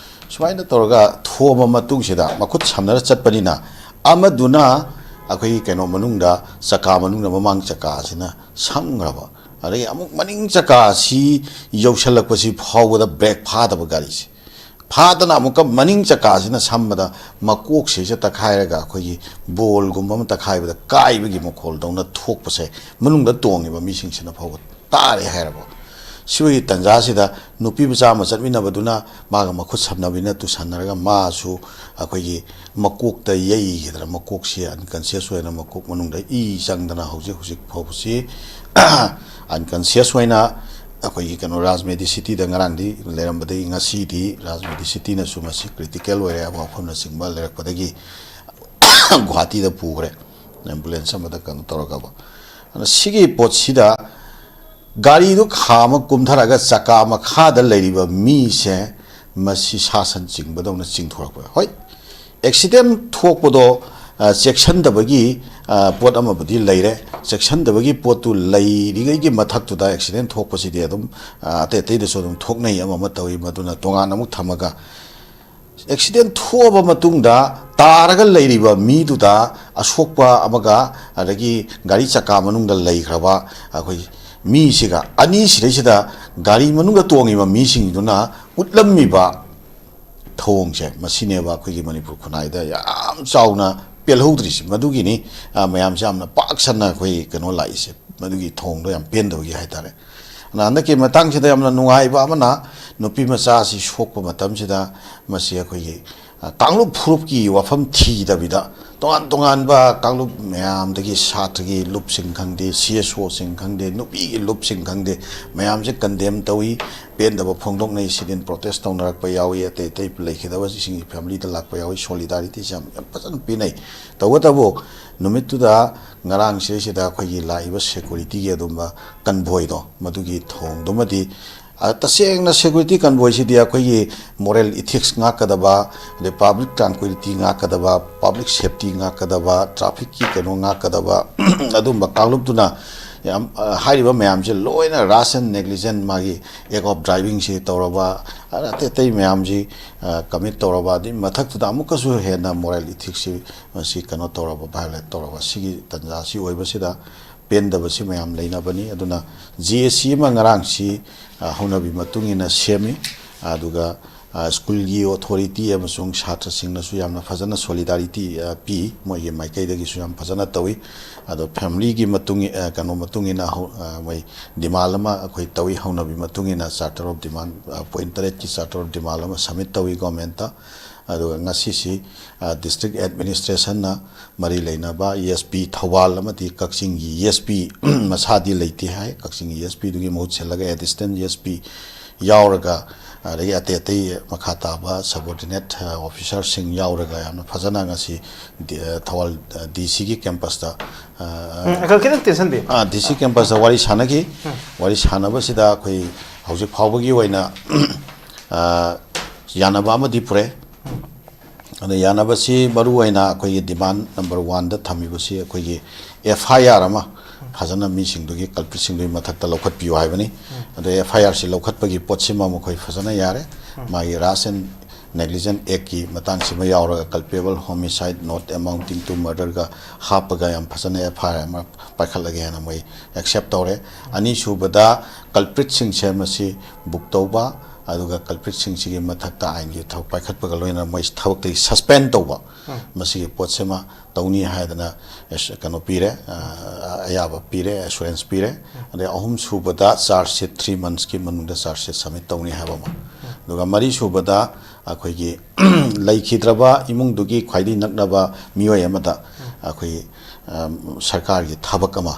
ꯁꯨꯃꯥꯏꯅ ꯇꯧꯔꯒ ꯊꯣꯝꯃ ꯃꯇꯨꯡꯁꯤꯗ ꯃꯈꯨꯠ ꯁꯝꯅꯔ ꯆꯠꯄꯅꯤꯅ, ꯑꯃꯗꯨꯅ ꯑꯩꯈꯣꯏꯒꯤ ꯀꯩꯅꯣ ꯃꯅꯨꯡꯗ, ꯆꯀꯥ ꯃꯅꯨꯡꯗ, ꯃꯃꯥꯡ ꯆꯀꯥꯁꯤꯅ ꯁꯝꯈ꯭ꯔꯕ, ꯑꯗꯒꯤ ꯑꯃꯨꯛ ꯃꯅꯤꯡ ꯆꯀꯥꯁꯤ ꯌꯧꯁꯜꯂꯛꯄꯁꯤ ꯐꯥꯎꯕꯗ ꯕ꯭ꯔꯦꯛ ꯐꯥꯗꯕ ꯒꯥꯔꯤꯁꯦ ꯐꯥꯗꯅ ꯑꯃꯨꯛꯀ ꯃꯅꯤꯡ ꯆꯀꯥꯁꯤꯅ ꯁꯝꯕꯗ ꯃꯀꯣꯛꯁꯤꯁꯨ ꯇꯛꯈꯥꯏꯔꯒ ꯑꯩꯈꯣꯏꯒꯤ ꯕꯣꯜꯒꯨꯝꯕ ꯑꯃ ꯇꯛꯈꯥꯏꯕꯗ ꯀꯥꯏꯕꯒꯤ ꯃꯈꯣꯜꯗꯧꯅ ꯊꯣꯛꯄꯁꯦ ꯃꯅꯨꯡꯗ ꯇꯣꯡꯉꯤꯕ ꯃꯤꯁꯤꯡꯁꯤꯅ ꯐꯥꯎꯕ ꯇꯥꯔꯦ ꯍꯥꯏꯔꯕ꯫ ꯁꯤꯒꯤ ꯇꯥꯟꯖꯥꯁꯤꯗ ꯅꯨꯄꯤ ꯃꯆꯥ ꯑꯃ ꯆꯠꯃꯤꯟꯅꯕꯗꯨꯅ ꯃꯥꯒ ꯃꯈꯨꯠ ꯁꯝꯅꯕꯤꯅ ꯇꯨꯁꯟꯅꯔꯒ ꯃꯥꯁꯨ ꯑꯩꯈꯣꯏꯒꯤ ꯃꯀꯣꯛꯇ ꯌꯩꯈꯤꯗꯅ, ꯃꯀꯣꯛꯁꯤ unconscious ꯑꯣꯏꯅ ꯃꯀꯣꯛ ꯃꯅꯨꯡꯗ ꯏ ꯆꯪꯗꯅ ꯍꯧꯖꯤꯛ ꯍꯧꯖꯤꯛ ꯐꯥꯎꯕꯁꯤ unconscious ꯑꯣꯏꯅ ꯑꯩꯈꯣꯏꯒꯤ ꯀꯩꯅꯣ ꯔꯥꯖ ꯃꯦꯗꯤꯁꯤꯇꯤꯗ ꯉꯔꯥꯡꯗꯤ ꯂꯩꯔꯝꯕꯗꯒꯤ ꯉꯁꯤꯗꯤ ꯔꯥꯖ ꯃꯦꯗꯤꯁꯤꯇꯤꯅꯁꯨ ꯃꯁꯤ critical ꯑꯣꯏꯔꯦ ꯍꯥꯏꯕ ꯋꯥꯐꯝꯅꯆꯤꯡꯕ ꯂꯩꯔꯛꯄꯗꯒꯤ ꯒꯨꯍꯥꯇꯤꯗ ꯄꯨꯈ꯭ꯔꯦ, ambulance ꯑꯃꯗ ꯀꯩꯅꯣ ꯇꯧꯔꯒꯕ꯫ ꯑꯗꯨꯅ ꯁꯤꯒꯤ ꯄꯣꯠꯁꯤꯗ ꯒꯥꯔꯤꯗꯨ ꯈꯥꯝꯃ ꯀꯨꯝꯊꯔꯒ ꯆꯀꯥ ꯃꯈꯥꯗ ꯂꯩꯔꯤꯕ ꯃꯤꯁꯦ ꯃꯁꯤ ꯁꯥ ꯁꯟ ꯆꯤꯡꯕꯗꯧꯅ ꯆꯤꯡꯊꯣꯔꯛꯄ꯫ ꯍꯣꯏ, accident ꯊꯣꯛꯄꯗꯣ, ꯑ, ꯆꯦꯛꯁꯤꯟꯗꯕꯒꯤ, ꯑ, ꯄꯣꯠ ꯑꯃꯕꯨꯗꯤ ꯂꯩꯔꯦ꯫ ꯆꯦꯛꯁꯤꯟꯗꯕꯒꯤ ꯄꯣꯠꯇꯨ ꯂꯩꯔꯤꯉꯩꯒꯤ ꯃꯊꯛꯇꯨꯗ accident ꯊꯣꯛꯄꯁꯤꯗꯤ ꯑꯗꯨꯝ, ꯑ, ꯑꯇꯩ ꯑꯇꯩꯗꯁꯨ ꯑꯗꯨꯝ ꯊꯣꯛꯅꯩ, ꯑꯃ ꯑꯃ ꯇꯧꯏ꯫ ꯃꯗꯨꯅ ꯇꯣꯉꯥꯟꯅ ꯑꯃꯨꯛ ꯊꯝꯃꯒ accident ꯊꯣꯛꯑꯕ ꯃꯇꯨꯡꯗ ꯇꯥꯔꯒ ꯂꯩꯔꯤꯕ ꯃꯤꯗꯨꯗ ꯑꯁꯣꯛꯄ ꯑꯃꯒ, ꯑꯗꯒꯤ ꯒꯥꯔꯤ ꯆꯀꯥ ꯃꯅꯨꯡꯗ ꯂꯩꯈ꯭ꯔꯕ ꯑꯩꯈꯣꯏ ꯃꯤꯁꯤꯒ, ꯑꯅꯤꯁꯤꯗꯩꯁꯤꯗ ꯒꯥꯔꯤ ꯃꯅꯨꯡꯗ ꯇꯣꯡꯉꯤꯕ ꯃꯤꯁꯤꯡꯗꯨꯅ ꯎꯠꯂꯝꯃꯤꯕ ꯊꯧꯑꯣꯡꯁꯦ, ꯃꯁꯤꯅꯦꯕ ꯑꯩꯈꯣꯏꯒꯤ ꯃꯅꯤꯄꯨꯔ ꯈꯨꯟꯅꯥꯏꯗ ꯌꯥꯝ ꯆꯥꯎꯅ ꯄꯦꯜꯍꯧꯗ꯭ꯔꯤꯁꯤ꯫ ꯃꯗꯨꯒꯤꯅꯤ, ꯑ, ꯃꯌꯥꯝꯁꯦ ꯌꯥꯝꯅ ꯄꯥꯛ ꯁꯟꯅ ꯑꯩꯈꯣꯏ ꯀꯩꯅꯣ ꯂꯥꯛꯏꯁꯦ, ꯃꯗꯨꯒꯤ ꯊꯧꯑꯣꯡꯗꯣ ꯌꯥꯝ ꯄꯦꯟꯗꯕꯒꯤ ꯍꯥꯏꯇꯥꯔꯦ꯫ ꯑꯗꯨꯅ ꯍꯟꯗꯛꯀꯤ ꯃꯇꯥꯡꯁꯤꯗ ꯌꯥꯝꯅ ꯅꯨꯡꯉꯥꯏꯕ ꯑꯃꯅ, ꯅꯨꯄꯤ ꯃꯆꯥ ꯑꯁꯤ ꯁꯣꯛꯄ ꯃꯇꯝꯁꯤꯗ ꯃꯁꯤ ꯑꯩꯈꯣꯏꯒꯤ, ꯑ, ꯀꯥꯡꯂꯨꯞ ꯐꯨꯔꯨꯞꯀꯤ ꯋꯥꯐꯝ ꯊꯤꯗꯕꯤꯗ, ꯇꯣꯉꯥꯟ ꯇꯣꯉꯥꯟꯕ ꯀꯥꯡꯂꯨꯞ ꯃꯌꯥꯝꯗꯒꯤ, ꯁꯥꯇ꯭ꯔꯒꯤ ꯂꯨꯞꯁꯤꯡ ꯈꯪꯗꯦ, ꯁꯤ ꯑꯦꯁ ꯑꯣꯁꯤꯡ ꯈꯪꯗꯦ, ꯅꯨꯄꯤꯒꯤ ꯂꯨꯞꯁꯤꯡ ꯈꯪꯗꯦ, ꯃꯌꯥꯝꯁꯦ condemn ꯇꯧꯏ, ꯄꯦꯟꯗꯕ ꯐꯣꯡꯗꯣꯛꯅꯩ, sit-in protest ꯇꯧꯅꯔꯛꯄ ꯌꯥꯎꯏ, ꯑꯇꯩ ꯑꯇꯩ ꯂꯩꯈꯤꯗꯕꯁꯤꯡꯒꯤ family ꯗ ꯂꯥꯛꯄ ꯌꯥꯎꯏ, solidarityꯁꯦ ꯌꯥꯝ, ꯌꯥꯝ ꯐꯖꯅ ꯄꯤꯅꯩ꯫ ꯇꯧꯕꯇꯕꯨ ꯅꯨꯃꯤꯠꯇꯨꯗ, ꯉꯔꯥꯡ ꯁꯤꯗꯩꯁꯤꯗ ꯑꯩꯈꯣꯏꯒꯤ ꯂꯥꯛꯏꯕ securityꯒꯤ ꯑꯗꯨꯝꯕ convoyꯗꯣ, ꯃꯗꯨꯒꯤ ꯊꯧꯑꯣꯡꯗꯨꯃꯗꯤ, ꯑ, ꯇꯁꯦꯡꯅ security convoyꯁꯤꯗꯤ ꯑꯩꯈꯣꯏꯒꯤ moral ethics ꯉꯥꯛꯀꯗꯕ, ꯑꯗꯩ public tranquility ꯉꯥꯛꯀꯗꯕ, public safety ꯉꯥꯛꯀꯗꯕ, trafficꯀꯤ ꯀꯩꯅꯣ ꯉꯥꯛꯀꯗꯕ ꯑꯗꯨꯝꯕ ꯀꯥꯡꯂꯨꯞꯇꯨꯅ ꯌꯥꯝ, ꯑ, ꯍꯥꯏꯔꯤꯕ ꯃꯌꯥꯝꯁꯦ ꯂꯣꯏꯅ rash and negligent, ꯃꯥꯒꯤ act of drivingꯁꯤ ꯇꯧꯔꯕ, ꯑꯇꯩ ꯑꯇꯩ ꯃꯌꯥꯝꯁꯤ, ꯑ, commit ꯇꯧꯔꯕ, ꯑꯗꯨꯒꯤ ꯃꯊꯛꯇꯨꯗ ꯑꯃꯨꯛꯀꯁꯨ ꯍꯦꯟꯅ moral ethicsꯁꯤ ꯃꯁꯤ ꯀꯩꯅꯣ ꯇꯧꯔꯕ, violate ꯇꯧꯔꯕ, ꯁꯤꯒꯤ ꯇꯥꯟꯖꯥꯁꯤ ꯑꯣꯏꯕꯁꯤꯗ ꯄꯦꯟꯗꯕꯁꯤ ꯃꯌꯥꯝ ꯂꯩꯅꯕꯅꯤ꯫ ꯑꯗꯨꯅ ꯖꯦ ꯑꯦ ꯁꯤ ꯑꯃ ꯉꯔꯥꯡꯁꯤ, ꯑ, ꯍꯧꯅꯕꯤ ꯃꯇꯨꯡ ꯏꯟꯅ ꯁꯦꯝꯃꯤ꯫ ꯑꯗꯨꯒ, ꯁ꯭ꯀꯨꯜꯒꯤ ꯑꯣꯊꯣꯔꯤꯇꯤ ꯑꯃꯁꯨꯡ ꯁꯥꯇ꯭ꯔꯁꯤꯡꯅꯁꯨ ꯌꯥꯝꯅ ꯐꯖꯅ ꯁꯣꯂꯤꯗꯥꯔꯤꯇꯤ ꯄꯤ꯫ ꯃꯣꯏꯒꯤ ꯃꯥꯏꯀꯩꯗꯒꯤꯁꯨ ꯌꯥꯝ ꯐꯖꯅ ꯇꯧꯏ꯫ ꯑꯗꯣ ꯐꯦꯃꯤꯂꯤꯒꯤ ꯃꯇꯨꯡ ꯀꯩꯅꯣ ꯃꯇꯨꯡ ꯏꯟꯅ ꯃꯣꯏ ꯗꯤꯃꯥꯟ ꯑꯃ ꯑꯩꯈꯣꯏ ꯇꯧꯏ꯫ ꯍꯧꯅꯕꯤ ꯃꯇꯨꯡ ꯏꯟꯅ ꯆꯥꯔꯇꯔ ꯑꯣꯐ ꯗꯤꯃꯥꯟ ꯄꯣꯏꯟ ꯇꯔꯦꯠꯀꯤ ꯆꯥꯔꯇꯔ ꯑꯣꯐ ꯗꯤꯃꯥꯟ ꯑꯃ ꯁꯕꯃꯤꯠ ꯇꯧꯏ ꯒꯣꯔꯃꯦꯟꯠꯇ꯫ ꯑꯗꯨꯒ ꯉꯁꯤꯁꯤ ꯗꯤꯁꯇ꯭ꯔꯤꯛ ꯑꯦꯗꯃꯤꯅꯤꯁꯇ꯭ꯔꯦꯁꯟꯅ ꯃꯔꯤ ꯂꯩꯅꯕ ꯏ ꯑꯦꯁ ꯄꯤ ꯊꯧꯕꯥꯜ ꯑꯃꯗꯤ ꯀꯛꯆꯤꯡꯒꯤ ꯏ ꯑꯦꯁ ꯄꯤ ꯃꯁꯥꯗꯤ ꯂꯩꯇꯦ ꯍꯥꯏ꯫ ꯀꯛꯆꯤꯡꯒꯤ ꯏ ꯑꯦꯁ ꯄꯤꯗꯨꯒꯤ ꯃꯍꯨꯠ ꯁꯤꯜꯂꯒ ꯑꯦꯗꯤꯁꯅꯦꯜ ꯏ ꯑꯦꯁ ꯄꯤ ꯌꯥꯎꯔꯒ, ꯑꯗꯒꯤ ꯑꯇꯩ ꯑꯇꯩ ꯃꯈꯥ ꯇꯥꯕ ꯁꯕꯑꯣꯔꯗꯤꯅꯦꯠ ꯑꯣꯐꯤꯁꯥꯔꯁꯤꯡ ꯌꯥꯎꯔꯒ ꯌꯥꯝꯅ ꯐꯖꯅ ꯉꯁꯤ ꯊꯧꯕꯥꯜ ꯗꯤ ꯁꯤꯒꯤ ꯀꯦꯝꯄꯁꯇ, ꯈꯤꯇꯪ ꯇꯦꯟꯁꯟꯕꯤꯌꯨ꯫ ꯗꯤ ꯁꯤ ꯀꯦꯝꯄꯁꯇ ꯋꯥꯔꯤ ꯁꯥꯟꯅꯈꯤ꯫ ꯋꯥꯔꯤ ꯁꯥꯟꯅꯕꯁꯤꯗ ꯑꯩꯈꯣꯏ ꯍꯧꯖꯤꯛ ꯐꯥꯎꯕꯒꯤ ꯑꯣꯏꯅ ꯌꯥꯅꯕ ꯑꯃꯗꯤ ꯄꯨꯔꯛꯑꯦ꯫ ꯑꯗ ꯌꯥꯅꯕꯁꯤ ꯃꯔꯨ ꯑꯣꯏꯅ ꯑꯩꯈꯣꯏꯒꯤ ꯗꯤꯃꯥꯟ ꯅꯝꯕꯔ ꯋꯥꯟꯗ ꯊꯝꯃꯤꯕꯁꯤ ꯑꯩꯈꯣꯏꯒꯤ ꯑꯦꯐ ꯑꯥꯏ ꯑꯥꯔ ꯑꯃ ꯐꯖꯅ ꯃꯤꯁꯤꯡꯗꯨꯒꯤ, ꯀꯜꯄ꯭ꯔꯤꯠꯁꯤꯡꯗꯨꯒꯤ ꯃꯊꯛꯇ ꯂꯧꯈꯠꯄꯤꯌꯨ ꯍꯥꯏꯕꯅꯤ꯫ ꯑꯗꯣ ꯑꯦꯐ ꯑꯥꯏ ꯑꯥꯔꯁꯤ ꯂꯧꯈꯠꯄꯒꯤ ꯄꯣꯠꯁꯤꯃ ꯃꯈꯣꯏ ꯐꯖꯅ ꯌꯥꯔꯦ꯫ ꯃꯥꯒꯤ ꯔꯥꯁ ꯑꯦꯟ ꯅꯦꯒ꯭ꯂꯤꯖꯦꯟ ꯑꯦꯛꯀꯤ ꯃꯇꯥꯡꯁꯤꯃ ꯌꯥꯎꯔꯒ culpable homicide not amounting to murderꯒ ꯍꯥꯞꯄꯒ ꯌꯥꯝ ꯐꯖꯅ ꯑꯦꯐ ꯑꯥꯏ ꯑꯥꯔ ꯑꯃ ꯄꯥꯏꯈꯠꯂꯒꯦ ꯍꯥꯏꯅ ꯃꯣꯏ ꯑꯦꯛꯁꯦꯞ ꯇꯧꯔꯦ꯫ ꯑꯅꯤꯁꯨꯕꯗ ꯀꯜꯄ꯭ꯔꯤꯠꯁꯤꯡꯁꯦ ꯃꯁꯤ ꯕꯨꯛ ꯇꯧꯕ, ꯑꯗꯨꯒ ꯀꯜꯄ꯭ꯔꯤꯠꯁꯤꯡꯁꯤꯒꯤ ꯃꯊꯛꯇ ꯑꯥꯏꯟꯒꯤ ꯊꯕꯛ ꯄꯥꯏꯈꯠꯄꯒ ꯂꯣꯏꯅꯅ ꯃꯣꯏ ꯊꯕꯛꯇꯒꯤ ꯁꯁꯄꯦꯟ ꯇꯧꯕ, ꯃꯁꯤꯒꯤ ꯄꯣꯠꯁꯤꯃ ꯇꯧꯅꯤ ꯍꯥꯏꯗꯅ ꯀꯩꯅꯣ ꯄꯤꯔꯦ, ꯑꯌꯥꯕ ꯄꯤꯔꯦ, ꯑꯦꯁꯨꯔꯦꯟꯁ ꯄꯤꯔꯦ꯫ ꯑꯗꯩ ꯑꯍꯨꯝ ꯁꯨꯕꯗ ꯆꯥꯔꯖ ꯁꯤꯠ ꯊ꯭ꯔꯤ ꯃꯟꯁꯀꯤ ꯃꯅꯨꯡꯗ ꯆꯥꯔꯖ ꯁꯤꯠ ꯁꯕꯃꯤꯠ ꯇꯧꯅꯤ ꯍꯥꯏꯕ ꯑꯃ꯫ ꯑꯗꯨꯒ ꯃꯔꯤ ꯁꯨꯕꯗ ꯑꯩꯈꯣꯏꯒꯤ ꯂꯩꯈꯤꯗ꯭ꯔꯕ ꯏꯃꯨꯡꯗꯨꯒꯤ ꯈ꯭ꯋꯥꯏꯗꯒꯤ ꯅꯛꯅꯕ ꯃꯤꯑꯣꯏ ꯑꯃꯗ ꯑꯩꯈꯣꯏ ꯁꯔꯀꯥꯔꯒꯤ ꯊꯕꯛ ꯑꯃ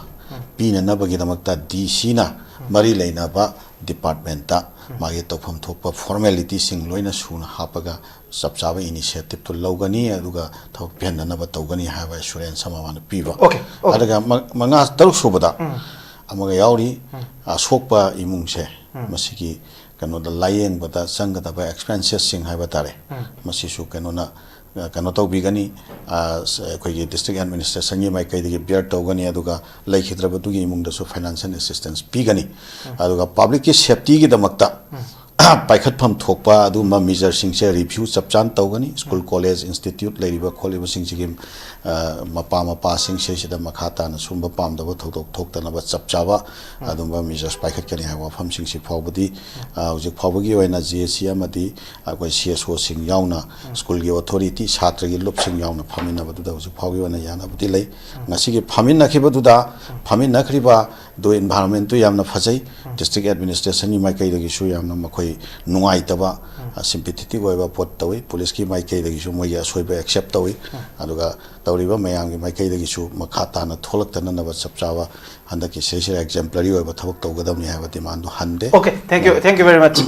ꯄꯤꯅꯅꯕꯒꯤꯗꯃꯛꯇ ꯗꯤ ꯁꯤꯅ ꯃꯔꯤ ꯂꯩꯅꯕ ꯗꯤꯄꯥꯔꯠꯃꯦꯟꯠꯇ ꯃꯥꯒꯤ ꯇꯧꯐꯝ ꯊꯣꯛꯄ ꯐꯣꯔꯃꯦꯂꯤꯇꯤꯁꯤꯡ ꯂꯣꯏꯅ ꯁꯨꯅ ꯍꯥꯞꯄꯒ ꯆꯞ ꯆꯥꯕ ꯏꯅꯤꯁꯤꯌꯦꯇꯤꯞꯇꯨ ꯂꯧꯒꯅꯤ, ꯑꯗꯨꯒ ꯊꯕꯛ ꯄꯤꯍꯟꯅꯅꯕ ꯇꯧꯒꯅꯤ ꯍꯥꯏꯕ ꯑꯦꯁꯨꯔꯦꯟꯁ ꯑꯃ ꯃꯥꯅ ꯄꯤꯕ꯫ Okay, okay. ꯑꯗꯨꯒ ꯃ-, ꯃꯉꯥ, ꯇꯔꯨꯛ ꯁꯨꯕꯗ ꯑꯃꯒ ꯌꯥꯎꯔꯤ, ꯑꯁꯣꯛꯄ ꯏꯃꯨꯡꯁꯦ ꯃꯁꯤꯒꯤ ꯀꯩꯅꯣꯗ ꯂꯥꯏꯌꯦꯡꯕꯗ ꯆꯪꯒꯗꯕ ꯑꯦꯛꯁꯄꯦꯟꯁꯦꯁꯁꯤꯡ ꯍꯥꯏꯕ ꯇꯥꯔꯦ, ꯃꯁꯤꯁꯨ ꯀꯩꯅꯣꯅ, ꯑ, ꯀꯩꯅꯣ ꯇꯧꯕꯤꯒꯅꯤ, ꯑ, ꯁ-, ꯑꯩꯈꯣꯏꯒꯤ ꯗꯤꯁꯇ꯭ꯔꯤꯛ ꯑꯦꯗꯃꯤꯅꯤꯁꯇ꯭ꯔꯦꯁꯟꯒꯤ ꯃꯥꯏꯀꯩꯗꯒꯤ ꯕꯤꯌꯔ ꯇꯧꯒꯅꯤ, ꯑꯗꯨꯒ ꯂꯩꯈꯤꯗ꯭ꯔꯕꯗꯨꯒꯤ ꯏꯃꯨꯡꯗꯁꯨ ꯐꯥꯏꯅꯥꯟꯁꯤꯌꯦꯜ ꯑꯦꯁꯤꯁꯇꯦꯟꯁ ꯄꯤꯒꯅꯤ꯫ ꯑꯗꯨꯒ ꯄꯕ꯭ꯂꯤꯛꯀꯤ ꯁꯦꯐꯇꯤꯒꯤꯗꯃꯛꯇ ꯄꯥꯏꯈꯠꯐꯝ ꯊꯣꯛꯄ ꯑꯗꯨꯒꯨꯝꯕ ꯃꯤꯖꯔꯁꯤꯡꯁꯦ ꯔꯤꯚ꯭ꯌꯨ ꯆꯞ ꯆꯥꯅ ꯇꯧꯒꯅꯤ꯫ ꯁ꯭ꯀꯨꯜ, ꯀꯣꯂꯦꯖ, ꯏꯟꯁꯇꯤꯇ꯭ꯌꯨꯠ ꯂꯩꯔꯤꯕ ꯈꯣꯠꯂꯤꯕꯁꯤꯡꯁꯤꯒꯤ, ꯑ, ꯃꯄꯥ ꯃꯄꯥꯁꯤꯡ ꯁꯤꯁꯤꯗ ꯃꯈꯥ ꯇꯥꯅ ꯁꯨꯝꯕ ꯄꯥꯝꯗꯕ ꯊꯧꯗꯣꯛ ꯊꯣꯛꯇꯅꯕ ꯆꯞ ꯆꯥꯕ ꯑꯗꯨꯝꯕ ꯃꯤꯖꯔꯁ ꯄꯥꯏꯈꯠꯀꯅꯤ ꯍꯥꯏꯕ ꯋꯥꯐꯝꯁꯤꯡꯁꯤ ꯐꯥꯎꯕꯗꯤ, ꯑ, ꯍꯧꯖꯤꯛ ꯐꯥꯎꯕꯒꯤ ꯑꯣꯏꯅ ꯖꯦ ꯑꯦ ꯁꯤ ꯑꯃꯗꯤ ꯑꯩꯈꯣꯏ ꯁꯤ ꯑꯦꯁ ꯑꯣꯁꯤꯡ ꯌꯥꯎꯅ, ꯁ꯭ꯀꯨꯜꯒꯤ ꯑꯣꯊꯣꯔꯤꯇꯤ, ꯁꯥꯇ꯭ꯔꯒꯤ ꯂꯨꯞꯁꯤꯡ ꯌꯥꯎꯅ ꯐꯝꯃꯤꯟꯅꯕꯗꯨꯗ ꯍꯧꯖꯤꯛ ꯐꯥꯎꯒꯤ ꯑꯣꯏꯅ ꯌꯥꯅꯕꯗꯤ ꯂꯩ꯫ ꯉꯁꯤꯒꯤ ꯐꯝꯃꯤꯟꯅꯈꯤꯕꯗꯨꯗ, ꯐꯝꯃꯤꯟꯅꯈ꯭ꯔꯤꯕ ꯑꯗꯨ environment-ꯇꯨ ꯌꯥꯝꯅ ꯐꯖꯩ꯫ ꯗꯤꯁꯇ꯭ꯔꯤꯛ ꯑꯦꯗꯃꯤꯅꯤꯁꯇ꯭ꯔꯦꯁꯟꯒꯤ ꯃꯥꯏꯀꯩꯗꯒꯤꯁꯨ ꯌꯥꯝꯅ ꯃꯈꯣꯏ ꯅꯨꯡꯉꯥꯏꯇꯕ, ꯑ, sympathetic ꯑꯣꯏꯕ ꯄꯣꯠ ꯇꯧꯏ꯫ ꯄꯨꯂꯤꯁꯀꯤ ꯃꯥꯏꯀꯩꯗꯒꯤꯁꯨ ꯃꯣꯏꯒꯤ ꯑꯁꯣꯏꯕ accept ꯇꯧꯏ꯫ ꯑꯗꯨꯒ ꯇꯧꯔꯤꯕ ꯃꯌꯥꯝꯒꯤ ꯃꯥꯏꯀꯩꯗꯒꯤꯁꯨ ꯃꯈꯥ ꯇꯥꯅ ꯊꯣꯛꯂꯛꯇꯅꯅꯕ ꯆꯞ ꯆꯥꯕ ꯍꯟꯗꯛꯀꯤ ꯁꯤꯁꯤꯗ exemplary ꯑꯣꯏꯕ ꯊꯕꯛ ꯇꯧꯒꯗꯕꯅꯤ ꯍꯥꯏꯕ demand-ꯗꯨ ꯍꯟꯗꯦ꯫ Okay, thank you, thank you very much.